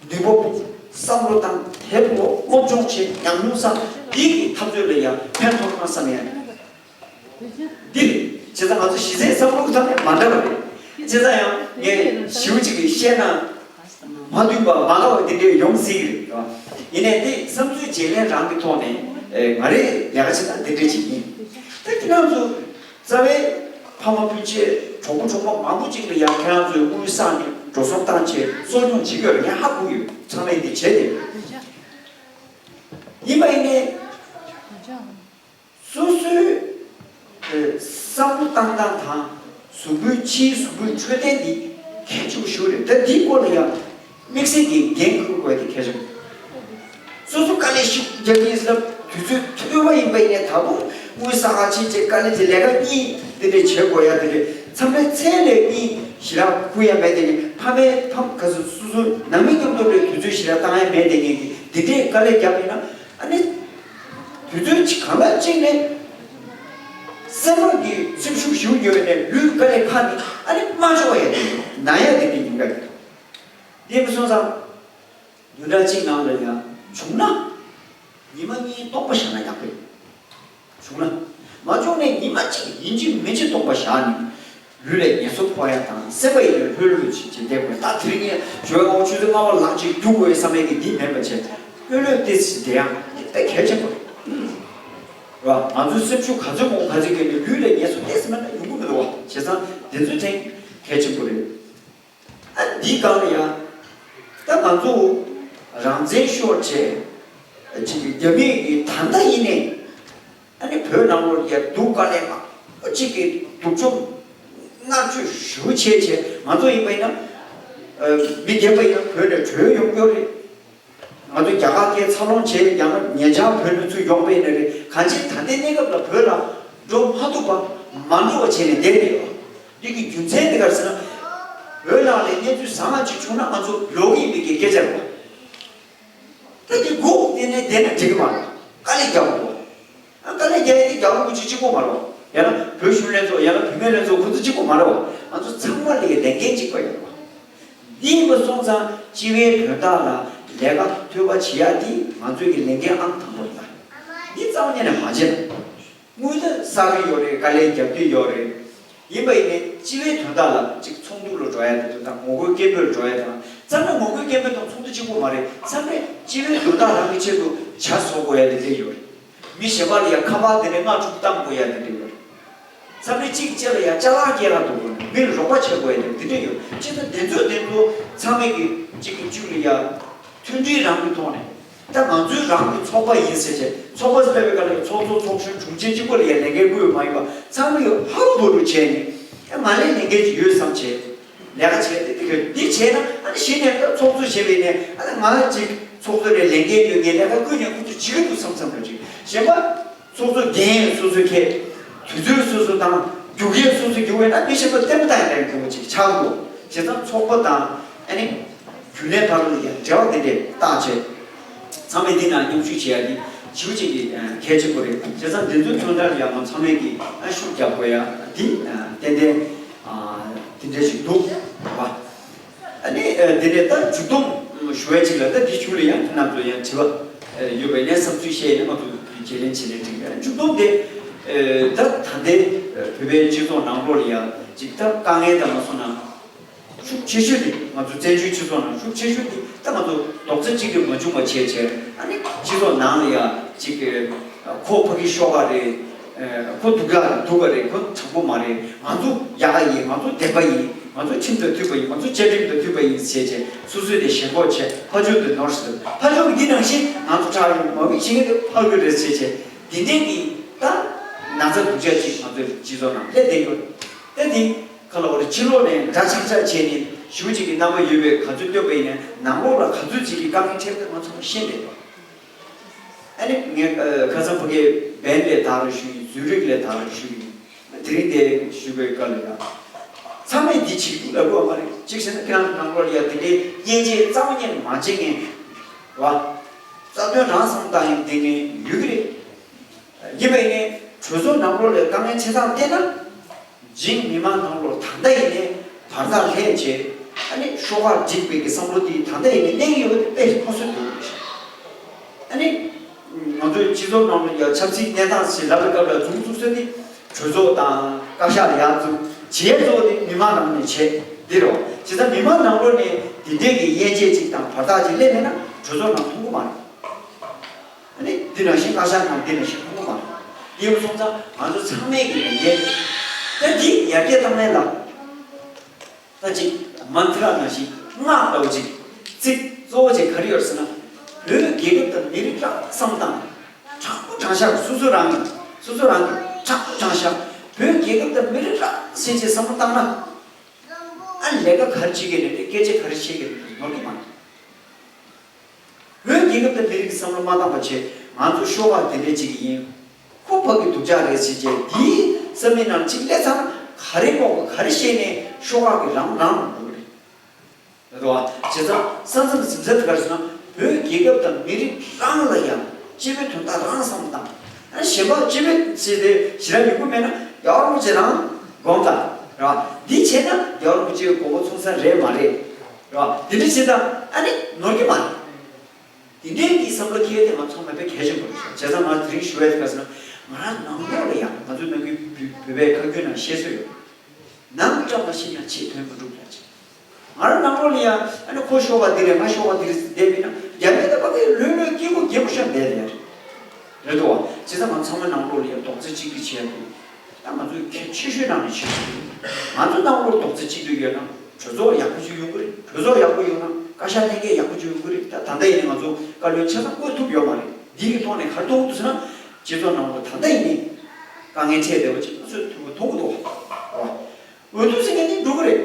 ནུས་པ་སྤུངས། བསམ་བློ་བཏང་། དེབ་ཀློག་སློབ་སྦྱོང་བྱེད། ཉམས་མྱོང་བསགས། འདི་གི་འཐབ་རྩོད་ལ་ཡ་ཕན་ཐོགས་ན་བསམ་ཡ། འདི་རེད། བྱས་ཙང་ང་ཚོ་གཞི་རྩའི་བསམ་བློ་གི་ཐོག་ནས་མ་འདྲ་བ་རེད། བྱས་ཙང་ཡང་ངས་ཞེ་པོ་ཅིག་གིས་བཤད་ན། མ་མཐུན་པ་མ་དགའ་བ་འདི་འདྲས་ཡོང་སྲིད་ཀྱི་རེད། ཡིན་ནའི་དེ་བསམ་ཚུལ་བརྗེ་ལེན་རང་གི་ཐོག་ནས་ང་རེ་ལས་ཀ་བྱེད་སྟངས་འདི་འདྲས་ཅིག་ཡིན། ད་ཁྱེད་རང་ཚོ་རྩ་བའི་ཕ་མ་སྤུན་མཆེད་གྲོགས་པོ་གྲོགས་མོ་མང་པོ་ཅིག་ལ་ཡང་ཁྱེད་རང་ཚོས་དངུལ་བསགས་ནས་འགྲོ་སོང་བཏང་བྱས་གསོ་སྐྱོང་བྱེད་ཀྱི་ཡོད་རེད། ངས་ཧ་གོ་ཡོད། ཚང་མས་འདི་བྱས་ཏེ། ཡིན་པ་ཡིན་ནའི། སོ་སོའི་བསམ་བློ་བཏང་སྟངས་དང་གཟུགས་པོའི་ཕྱིའི་གཟུགས་པོའི་འཕྲོད་བསྟེན་འདི་གལ་ཆེན་པོ་ཞིག་རེད། ད་འདིའི་སྐོར་ལ་ཡང་དམིགས་བསལ་གྱི་འགན་འཁུར་དགོས་དེ་གལ་ཆེན་པོ། སོ་སོ་དཀའ་ལས་ཤུགས་རྒྱག་གི་ཡིན་ཟེར་ན་དུས་ཚོད་ཐོལ་པ་ཡིན་པ་ཡིན་ནའི་ད་དུང་ དངུལ་ས་ཁ་ཕྱིན་བྱས་དཀའ་ལས་དེ་ལས་ཀ་གཉིས་འདི་འདྲས་བྱེད་དགོས་ཡ་དེ་འདྲས་མཚམས་རེ་ཚད་ལས་གཉིས་ཞེ་དྲག་ཁུར་ཡ་མེད། དེ་ནི་ཕ་མའི་ཕམ་ག་ཚོད་སོ་སོ་ནང་མི་མཉམ་དུ་ལས་དུས་ཚོད་ཞེ་དྲག་བཏང་ཡ་མེད། དེ་ནི་འདི་འདྲས་དཀའ་ལས་བརྒྱབ་ཡིན་ན་ཨ་ནི་དུས་ཚོད་གང་ལ་གཅིག་ནས་སེམས་པ་གི་སེམས་ཤུགས་ཞུ་ཡོད་ནས་ལུས་དཀའ་ལས་ཁག་ནི་ཨ་ནི་མ་ཆོག་ཡ་དེ་ན་ཡ་དེ་ནི་ཡིན་པ་ཡིན། དེ་མི་སོང་ཙང་། བདུན་ཕྲག་གཅིག་ནང་ལ་ཡང་བྱུང་ན། ཉི་མ་གཉིས་སྟོང་པ་བཞག་ན་ཡག་པོ་ཡིན། བྱུང་ན། མ་བྱུང་ནས་ཉི་མ་གཅིག་ཡིན་གཅིག་མིན་གཅིག་སྟོང་པ་བཞག་ནས། ལུས་ལ་ངལ་གསོ་ཕོག་ཡ་དང་སེམས་པ་ཡིན་ནས་ལྷོད་ལྷོད་བྱེད་བྱེད་བསྡད་དགོས། ད་དེ་རིང་ངས་ཞོགས་པ་ཆུ་ཚོད་ལྔ་པ་ལངས་ཅིག་རྒྱུག་དགོས་ཡ་བསམ་ཡ་གི་འདི་མེད་པ་བྱས། ལྷོད་ལྷོད་ཏོག་ཙམ་བསྡད་ཡ་འདི་དཔེ་གལ་ཆེན་པོ་རེད། རེད་བ། ང་ཚོའི་སེམས་ཤུགས་ག་ཚོད་མང་ག་ཚོད་བསྐྱེད་ནས་ལུས་ལ་ངལ་གསོ་ཏོག་ཙམ་མེད་ན་ཡོང་གི་མི་འདུག་བ། བྱས་ཙང་འདི་ཚོའི་ཐད་གལ་ཆེན་པོ་རེད། ཨ་འདིའི་སྒང་ལ་ཡང་། ད་ང་ཚོ་རང་བཙན་ཤོར་བྱས། ཅིག་གི་རྒྱ་མི་གི་ད་ལྟ་ཡིན་ནའི། ཨ་ནི་བོད་ནང་ལོགས་ཡ་སྡུག་དཀའ་ལས་མང་པོ་ཅིག་གི་སྡུག་སྦྱོང་མནར་གཅོད་ཞེ་པོ་བྱས་བྱས། ང་ཚོ་ཡིན་པ་ཡིན་ན། ཨ་མི་རྒན་པ་ཡིན་ན་བོད་ནས་བྲོས་ཡོང་རྒྱུ་རེད། ང་ཚོ་རྒྱ་གར་སྐད་འཚར་ལོངས་བྱས་ཡང་ན་ཉེ་ཆར་བོད་ནས་ཚུར་ཡོང་པ་ཡིན་ན་རེད། གང་ཅི་ད་ལྟའི་གནས་སྐབས་ལ་བོད་ལ་འགྲོ་མ་ཐུབ་པ་མ་འགྲོ་བ་བྱས་ནས་བསྡད་ཡོད། འདི་གི་རྒྱུ་མཚན་འདི་ག་རེ་ཟེར་ན། བོད་ནང་ལ་གནས་ཚུལ་བཟང་ང་ཅིག་བྱུང་ན་ང་ཚོ་ལོག་གི་མི་གི་སྐད་ཆ་རེད་པ། ད་འདི་སྒུག་བསྡད་ནས་བསྡད་ན་འགྲིག་གི་མ་རེད། དཀའ་ལས་རྒྱག་དགོས། ཨ་དཀའ་ལས་རྒྱག་ཡ་དེ་རྒྱ་བོད་ཀྱི་གཅིག་པོ་མ་རེད། ཡང་ན་བོད་གཞུང་ལྷན་ཚོགས་ཡང་ན་བུད་མེད་ལྷན་ཚོགས་ཁོ་ཚོ་གཅིག་པོ་མ་རེད། ང་ཚོ་ཚང་མ་ལ་ཡ་ལས་འགན་གཅིག་པ་ཡོད་རེད་པ། འདི་ཡིན་པ་སོང་ཙང་སྤྱི་པའི་དོན་དག་ལ་ལས་ཀ་ཐོལ་པ་བྱེད་ཡ་འདི་ང་ཚོའི་གི་ལས་འགན་ཨང་དང་པོ་རེད། ད་འདི་རྩ་བ་ཉིད་ནས་མ་བྱས་ན། དངུལ་ད་བསགས་ཀྱི་ཡོད་རེད། དཀའ་ལས་རྒྱབ་ཀྱི་ཡོད་རེད། ཡིན་པ་ཡིན་ནའི་སྤྱི་པའི་དོན་དག་ལ་ཅིག་ཚོགས་འདུ་ལ་འགྲོ་ཡ་དེ་ཚོ་དང་ངོ་རྒོལ་སྐད་འབོད་འགྲོ་ཡ་དང་། མཚམས་རེ་ངོ་རྒོལ་སྐད་འབོད་དང་ཚོགས་འདུ་གཅིག་པོ་མ་རེད། མཚམས་རེ་སྤྱི་པའི་དོན་དག་རང་གི་ཆེད་དུ་ཇ་བཟོ་དགོས་ཡ་དེ་འདྲ་ཡོད་རེད། མི་གཞན་པ་ལ་ཡ་ཁ་པར་དེ་ནས་ལྔ་དྲུག་བཏང་དགོས་ཡ་དེ་འདྲ་ཡོད་རེད། མཚམས་རེ་གཅིག་གཅིག་ལ་ཡ་ཅ་ལག་སྐྱེལ་ལ་འགྲོ་དགོས་རེད། མི་ལ་རོགས་པ་བྱེད་དགོས་ཡ་དེ་འདྲ་ཡོད་རེད། བྱས་ཙང་དེ་ཚོ་དེ་ཚོ་ཚང་མས་ཀྱི་གཅིག་གི་གཅིག་ལ་ཡ། མཐུན་སྒྲིལ་རང་གི་ཐོག་ནས། ད་ང་ཚོའི་རང་གི་ཚོགས་པ་ཡིན་ཟེར་བྱས། ཚོགས་པ་ཟེར་བའི་སྐབས་ལ་ཚོགས་གཙོ་ཚོགས་གཞོན་དྲུང་ཆེ་གཅིག་པོ་ལ་ཡང་ལས་འགན་བསྐུར་བ་མ་ཡིན་པ། ཚང་མ་ཡོད་ཧ་གོ་རུ་བྱས་ནས། ཨ་ང་ལ་ལས་འགན་ཅིག་ཡོད་བསམ་བྱས། ལས་ཀ་བྱས་ཏེ་དེ་ག་འདི་བྱས་ན་ཨ་ནི་གཞི་ནས་ད་ཚོགས་གཙོ་བྱས་པས་ནས་ཨ་ནི་ང་ཅིག་ཚོགས་གཙོ་ལ་ལས་འགན་ཡོད། ངས་ལས་ཀ་བསྐུར་ནས་ཁོ་ཚོ་བྱེད་ཀྱི་འདུག་བསམ་བསམ་འདྲ་ཅིག་གཞན་པ། ཚོགས་གཙོ་འགན་སོ་སོས་འཁྱེར། དུས་ཚོད་སོ་སོ་དང་རྒྱུག་ཡས་སོ་སོ་རྒྱུག་པས་ན་མི་གཞན་པ་བརྟན་པོ་བཏང་ཡ་ལས་འགན་ཅིག་ཆགས་འགྲོ། བྱས་ཙང་ཚོགས་པ་དང་ཨ་ནི་རྒྱུན་ལས་བར་ལ་ཡང་འབྲེལ་བ་དེ་འདྲས་བཏགས་བྱས། ཚང་མས་འདི་ནང་མཉམ་ཞུགས་བྱེད་ཡ་འདི་ཞེ་པོ་ཅིག་གི་གལ་ཆེན་པོ་རེད། བྱས་ཙང་འདི་ཚོའི་དོན་དག་ལ་ཡང་ང་ཚང་མས་ཀྱི་ཤུགས་རྒྱབ་དགོས་ཡ་འདི་ཏན་ཏན་དེ་འདྲས་ཞིག་འདུག་བ། ཨ་ནི་ཨ་དེ་ནས་ད་མཇུག་སྡོམ་ཞུ་བའི་ཅིག་ལ། ད་འདི་གཞུག་ལ་ཡང་ཁྱེད་རྣམ་ཚོ་ཡང་དྲི་བ་ཨ་ཡོད་པ་ཡིན་ན་བསམ་ཚུལ་བཤད་ཡིན་ན་ང་ཚོ་བརྗེ་ལེན་བྱེད་ནས་འགྲིག་གི། མཇུག་སྡོམ་དེ་ཨ་ད་ད་ལྟའི་ཨ་བོད་པའི་སྤྱི་ཚོགས་ནང་ལོགས་ལ་ཡང་ཅིག་ད་དཀའ་ངལ་དང་མ་སོང་ན་ཤུགས་ཆེ་ཤོས་དེ་ང་ཚོ་བཙན་བྱོལ་སྤྱི་ཚོགས་ནང་ཤུགས་ཆེ་ཤོས་དེ་ད་ང་ཚོ་རྡོག་རྩ་གཅིག་སྒྲིལ་མ་བྱུང་བ་བྱས་བྱས། ཨ་ནི་སྤྱི་ཚོགས་ནང་ལ་ཡང་ཅིག་ཨ་ཁོ་ཕ་གི་ཤོག་ཁ་རེད། ཨ་ཁོ་སྡུག་ཡག་རེད། སྡུག་པ་རེད། ཁོ་དྲང་པོ་མ་རེད། ང་ཚོ་ཡག་ག་ཡིན། ང་ཚོ་བདེན་པ་ཡིན། ང་ཚོ་ཁྲིམས་དང་མཐུན་པ་ཡིན། ང་ཚོ་བཅའ་ཁྲིམས་དང་མཐུན་པ་ཡིན་ཟེར་བྱས་སོ་སོས་དེ་ཞེན་ཁོག་བྱས། ཕར་ཕྱོགས་དེ་ནོར་སྲིད། ཕར་ཕྱོགས་ཀྱི་འདི་ནང་བཞིན་ང་ཚོ་དྲག་ཡོད་མ་བིག་བྱེད་མཁན་དེ་ཕར་གི་རེད་ཟེར་བྱས། འདི་འདྲས་ཀྱི་ད་ན་ཚ་སྡུག་ཅག་ཅིག་ང་ཚོའི་སྤྱི་ཚོགས་ནང་སླེབས་བསྡད་ཡོད། ད་འདི་ཁ་ལ་བ་རེ་ཕྱི་ལོགས་ནས་འདྲ་ཆགས་ཆགས་བྱས་ནས་ཞུ་ཅིག་གི་རྣམ་པ་ཡོད་པའི་ག་ཚོད་སྟོན་པ་ཡིན་ན་ནང་ལོགས་ལ་ག་ཚོད་ཅིག་གི་དཀའ་ངལ་འཕྲད་པ་ང་ཚོ་ཤེས་བསྡད་ཡོད། ཨ་ནི་ངས་ཨ་ཁ་སང་ཕ་གིའི་བན་ལས་དག་རུ་ཞུ་ཡིན། ཛུ་རིག་ལས་དག་རུ་ཞུ་ཡིན། དེ་རིང་དེ་ཞུ་བའི་སྐབས་ལ་ཡང་ཚང་མས་འདི་བྱེད་ཀྱི་འདུག་ལབ་དགོས་པ་མ་རེད། གཅིག་བྱས་ན་ཁྱེད་རང་ནང་ལོགས་ལ་ཡང་དེ་འདྲའི་གཉེན་ཆེ་རྩ་བ་ཉིད་ནས་མ་བྱེད་མཁན་རེད་བ། རྩ་དོན་རང་བསམ་བཏང་ཡིན་དེ་ངས་ཡོད་ཀྱི་རེད། ཡིན་པ་ཡིན་ནའི་གྲོས་ཚོགས་ནང་ལོགས་ལ་དཀའ་ངལ་ཆེ་ཚང་བལྟས་ན། འཇིགས་མི་མང་ནང་ལོགས་ད་ལྟ་ཡིན་ནའི་བར་ཐག་ལྷད་བྱས། ཨ་ནི་ཤོག་ཁག་སྒྲིག་པའི་གི་བསམ་བློ་དེ་ད་ལྟ་ཡིན་ནའི་གནས་ཀྱི་ཡོད་པ་དེ་དཔེ་མཐོང་སྲོལ་འདུག་ཨ་ནི་ང་ཚོའི་སྤྱི་ཚོགས་ནང་ལ་ཡ་ཆབ་སྲིད་གནས་སྟངས་ཞེས་ལབ་པའི་སྐབས་ལ་འཛུགས་འཛུགས་ས་དེ་གྲོས་ཚོགས་དང་བཀའ་ཤག་ལ་ཡར་འཛུགས་བྱས་གཙོ་བོ་དེ་མི་མང་ནང་ནས་བྱས་འདི་རེད། བྱས་ཙང་མི་མང་ནང་ལོགས་ནས་འདི་འདྲའི་གི་དབྱེ་འབྱེད་ཅིག་དང་བར་ཐག་ཅིག་སླེབས་མེད་ན་གྲོས་ཚོགས་ནང་མཐོང་གི་མ་རེད། ཨ་ནི་འདི་ནང་བཞིན་བཀའ་ཤག་ནང་འདི་ནང་བཞིན་མཐོང་གི་མ་རེད། ཡིན་པ་སོང་ཙང་ང་ཚོ་ཚང་མས་ཀྱི་ཡན་ཆད་ད་འདི་ཡར་རྒྱས་བཏང་ནས་ལ། ད་ཅིག་མན་ཏྲ་ནང་བཞིན་སྔགས་ལྟ་བུ་ཅིག་ཚིག་གཙོ་བོ་ཅིག་ག་རེ་ཡོད་ཟེར་ན། བོད་རྒྱལ་ཁབ་དང་མི་རིགས་རང་བསམ་སྟངས་དྲང་པོ་དྲང་བཞག་སོ་སོ་རང་གི་སོ་སོ་རང་གི་དྲང་པོ་དྲང་བཞག་བོད་རྒྱལ་ཁབ་དང་མི་རིགས་རང་ཟེར་ཅིག་བསམ་བློ་བཏང་ན། ཨ་ལས་ཀ་ག་རེ་བྱེད་ཀྱི་རེད། སྐད་ཆ་ག་རེ་བཤད་ཀྱི་རེད། ནོར་གྱི་མ་རེད། བོད་རྒྱལ་ཁབ་དང་མི་རིགས་ཀྱི་བསམ་བློ་མ་བཏང་པ་བྱས། ང་ཚོ་ཤོག་ཁག་དེ་འདྲས་ཅིག་ཡིན། ཁོ་ཕ་གི་སྡུག་ཅག་རེད་ཟེར་བྱས་དེའི་བསམ་མི་ནང་གཅིག་སླེབས་ཚར་ན་ག་རེ་དགོས་ག་རེ་བཤད་ནས་ཤོག་ཁག་གི་རང་རང་རང་འགྲོ་གི་རེད། རེད་དོ། བྱས་ཙང་ས་མཚམས་འཛིན་ས་དེ་ག་རེ་ཟེར་ན་བོད་རྒྱལ་ཁབ་དང་མི་རིགས་རང་ལ་ཡང་སྤྱི་པའི་དོན་དག་རང་བསམ་བློ་བཏང་། ཨ་གཞན་པ་སྤྱི་པའི་ཆེད་དེ་ཞེ་དྲག་ཡོང་གི་མེད་ན་རྒྱལ་བ་རིན་པོ་ཆེ་རང་དགོངས་དག་ར། འདི་བྱས་ན་རྒྱལ་བ་རིན་པོ་ཆེའི་དགོངས་པ་ཚོམས་ས་རེད་མ་རེད་ར། དེ་འདྲ་བྱས་ཙང་ཨ་ནི་ནོར་གྱི་མ་རེད། དེ་འདྲའི་གི་བསམ་བློ་འཁྱེར་ཏེ་ང་ཚང་མ་དཔེ་གལ་ཆེན་པོ་རེད་ཤག་བྱས་ཙང་ང་དེ་རིང་ཞུ་ཡ་དེ་ག་ཟེར་ན་ང་རང་ནང་ལོགས་ལ་ཡང་ང་ཚོ་ནང་ཁུལ་བོད་པའི་ཁ་རྒྱུན་ནང་བཤད་སྲོལ་ཡོད། ནང་བཀྲ་མ་ཤིས་ན་ཕྱི་དོན་མི་འགྲུབ་ལ་ཅིག་ང་རང་ནང་ལོགས་ལ་ཡང་ཨ་ནི་ཁོ་ཤོག་པ་འདི་རེད་ང་ཤོག་པ་འདི་རེད་ཟེར་བསྡད་པས་ན་རྒྱ་མི་ད་ཕ་གི་ལྷོད་ལྷོད་སྐྱིད་པོ་རྒྱལ་པོ་ཤག་བསྡད་རེད། རེད་དོ། བྱས་ཙང་ང་ཚང་མ་ནང་ལོགས་ལ་ཡང་རྡོག་རྩ་གཅིག་སྒྲིལ་བྱས་དགོས། ད་ང་ཚོས་གལ་ཆེ་ཤོས་ནང་ནས་ཆེ་ཤོས་རེད། ང་ཚོ་ནང་ལོགས་རྡོག་རྩ་གཅིག་སྒྲིལ་ཡོད་ན་གྲོས་ཚོགས་ཡག་པོ་ཅིག་ཡོང་གི་རེད། གྲོས་ཚོགས་ཡག་པོ་ཡོང་ན་བཀའ་ཤག་ལྷན་རྒྱས་ཡག་པོ་ཅིག་ཡོང་གི་རེད། ད་ད་ལྟ་ཡིན་ན་ང་ཚོ་བཀའ་བློན་ཆ་ཚང་བསྐོ་ཐུབ་ཡོད་མ་རེད། འདི་གི་ཐོག་ནས་ག་རེ་མཐོང་གི་འདུག་ཟེར་ན། སྤྱི་ཚོགས་ནང་ལོགས་ད་ལྟ་ཡིན་ནའི་དཀའ་ངལ་འཕྲད་བསྡད་པ་ཅིག་ང་ཚོས་མཐོང་གི་འདུག་འོས་བསྡུ་ཟེར་མཁན་འདི་འགྲོ་གི་རེད།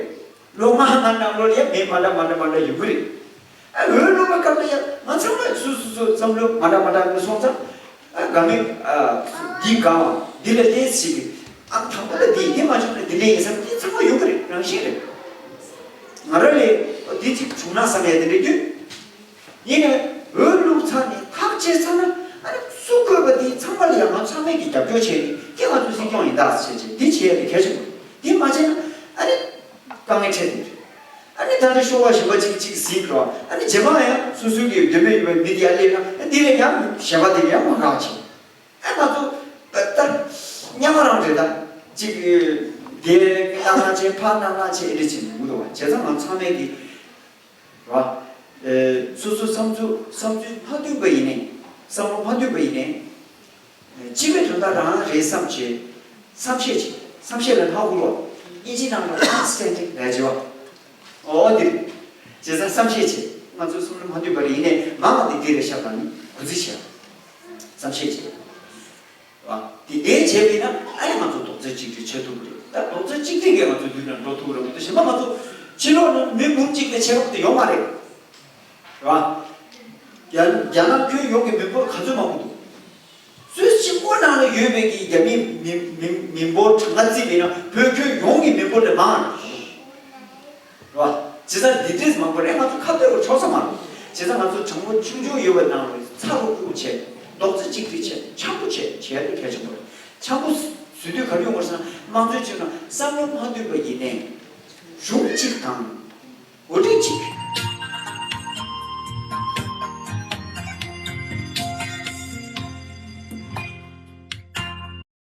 ལོ་ལྔ་ལྔ་ནང་ལོགས་ལ་ཡ་མི་མ་འདྲ་མ་འདྲ་མ་འདྲ་ཡོང་གི་རེད། ཨ་འོས་བླུགས་པའི་སྐབས་ལ་ཡ་ང་ཚང་མ་སོ་སོ་སོ་བསམ་བློ་མ་འདྲ་མ་འདྲ་མི་སོང་ཙང་། ཨ་དགའ་མི་ཨ་འདི་དགའ་བ་འདི་ལ་ལྟས་ཞིག་གི་ཨ་དང་པོ་ལ་འདི་འདི་མ་བྱུང་ན་འདི་ལས་ཡིན་བསམ་འདི་ཚང་མ་ཡོང་གི་རེད། རང་བཞིན་རེད། ང་རང་ལས་འདི་གཅིག་བྱུང་ན་བསམ་ཡ་དེ་འདྲ་རྒྱུ། ཡིན་ནའི་འོས་བླུགས་ཚར་ནས་ཐག་བཅད་ཚར་ན་ཨ་ནི་སུ་བསྐོས་པ་དེ་ཚང་མ་ལ་ཡང་ང་ཚང་མས་ཀྱི་རྒྱབ་སྐྱོར་བྱས་ནས་ཀྱི་ང་ཚོའི་སྲིད་སྐྱོང་ཡིན་ད་ཟེར་བྱས་འདི་བྱས་ཡ་དེ་གལ་ཆེན་པོ་རེད། འདི་མ་བྱས་ན་ཨ་ནི་དཀའ་ངལ་འཕྲད་དེ་རེད། ཨ་ནི་ད་ལྟ་ཤོག་ཁག་གཞན་པ་གཅིག་གཅིག་ཟིན་འགྲོ་ཨ་ནི་རྗེས་མ་ཡང་སོ་སོའི་གི་འདོད་མོས་ཡོད་པའི་མི་དེ་ཡར་སླེབས་ན་ཨ་འདི་ལས་ཡང་གཞན་པ་དེ་ལས་ཡང་མ་དགའ་བྱས་ཨ་ང་ཚོ་ད་ལྟ་རྙ་མ་རང་རེད། ད་གཅིག་འདི་གནང་ན་བྱས་ཕར་གནང་ན་བྱས་ཨེ་འདྲ་བྱས་ནས་མི་འདུག་བ། བྱས་ཙང་ང་ཚང་མས་ཀྱི་རེད་བ། ཨེ་སོ་སོ་བསམ་ཚུལ་བསམ་ཚུལ་མ་མཐུན་པ་ཡིན་ནའི་བསམ་བློ་མ་མཐུན་པ་ཡིན་ནའི་སྤྱི་པའི་དོན་དག་རང་རེད་བསམ་བྱས་བསམ་ཤེས་བྱས་བསམ་ཤེས་ལ་ཧ་གོ་རོགས། དབྱིན་ཇིའི་ནང་ལ་understanding་ལབ་བྱས་བ། འོ་འདིར་བྱས་ཙང་བསམ་ཤེས་བྱས་ང་ཚོ་བསམ་བློ་མ་མཐུན་པ་རེད་ཡིན་ནའི་མ་ང་འདི་འདི་རེད་ཤག་ལ་ནི་གུས་བརྩི་བྱས་བསམ་ཤེས་བྱས། རེད་བ། དེ་འདྲའི་བྱས་པས་ན་ཨ་ནི་ང་ཚོ་རྡོག་རྩ་གཅིག་སྒྲིལ་བྱེད་ཐུབ་ཀྱི་རེད། ད་རྡོག་རྩ་གཅིག་སྒྲིལ་གྱིས་ང་ཚོ་མདུན་ལ་འགྲོ་ཐུབ་ཀྱི་རེད། མ་གཏོགས་གཞན་པ་ང་ཚོ་ཕྱི་ལོགས་ནས་མི་འབུམ་གཅིག་ལས་ཆེ་བ་དེ་ཡོད་མ་རེད། རེད་བ། རྒྱ་རྒྱ་ནག་ཁྱོན་ཡོངས་ཀྱི་མི་འབོར་ག་ཚོད་མང་པོ་འདུག་སུད་སི་གཅིག་པོ་ནང་ལ་ཡོད་པའི་གི་རྒྱ་མིའི་མི་མི་མི་འབོར་གྲངས་ཀ་བརྩིས་པས་ན་བོད་ཁྱོན་ཡོངས་ཀྱི་མི་འབོར་ལས་མང་བ་རེད། རེད་བ། བྱས་ཙང་འདི་འདྲས་མང་པོ་རེད། ང་ཚོ་ཁ་གཏད་དུ་ཆོག་ས་མ་རེད། བྱས་ཙང་ང་ཚོ་གྲངས་འབོར་ཆུང་ཆུང་ཡོད་པའི་ནང་ལ་ཚ་རུག་རུག་བྱས། རྡོག་རྩ་གཅིག་སྒྲིལ་བྱས། འཆམ་པོ་བྱས་བྱས་ཏེ་གལ་ཆེན་པོ་རེད། འཆམ་པོ་བཟོ་དུས་ག་རེ་ཡོང་དགོས་ཟེར་ན་དམངས་གཙོའི་སྤྱི་ཚོགས་ནང་བསམ་བློ་མ་མཐུན་པ་ཡིན་ནའི་གཞུང་གཅིག་དང་འགོ་ཁྲིད་གཅིག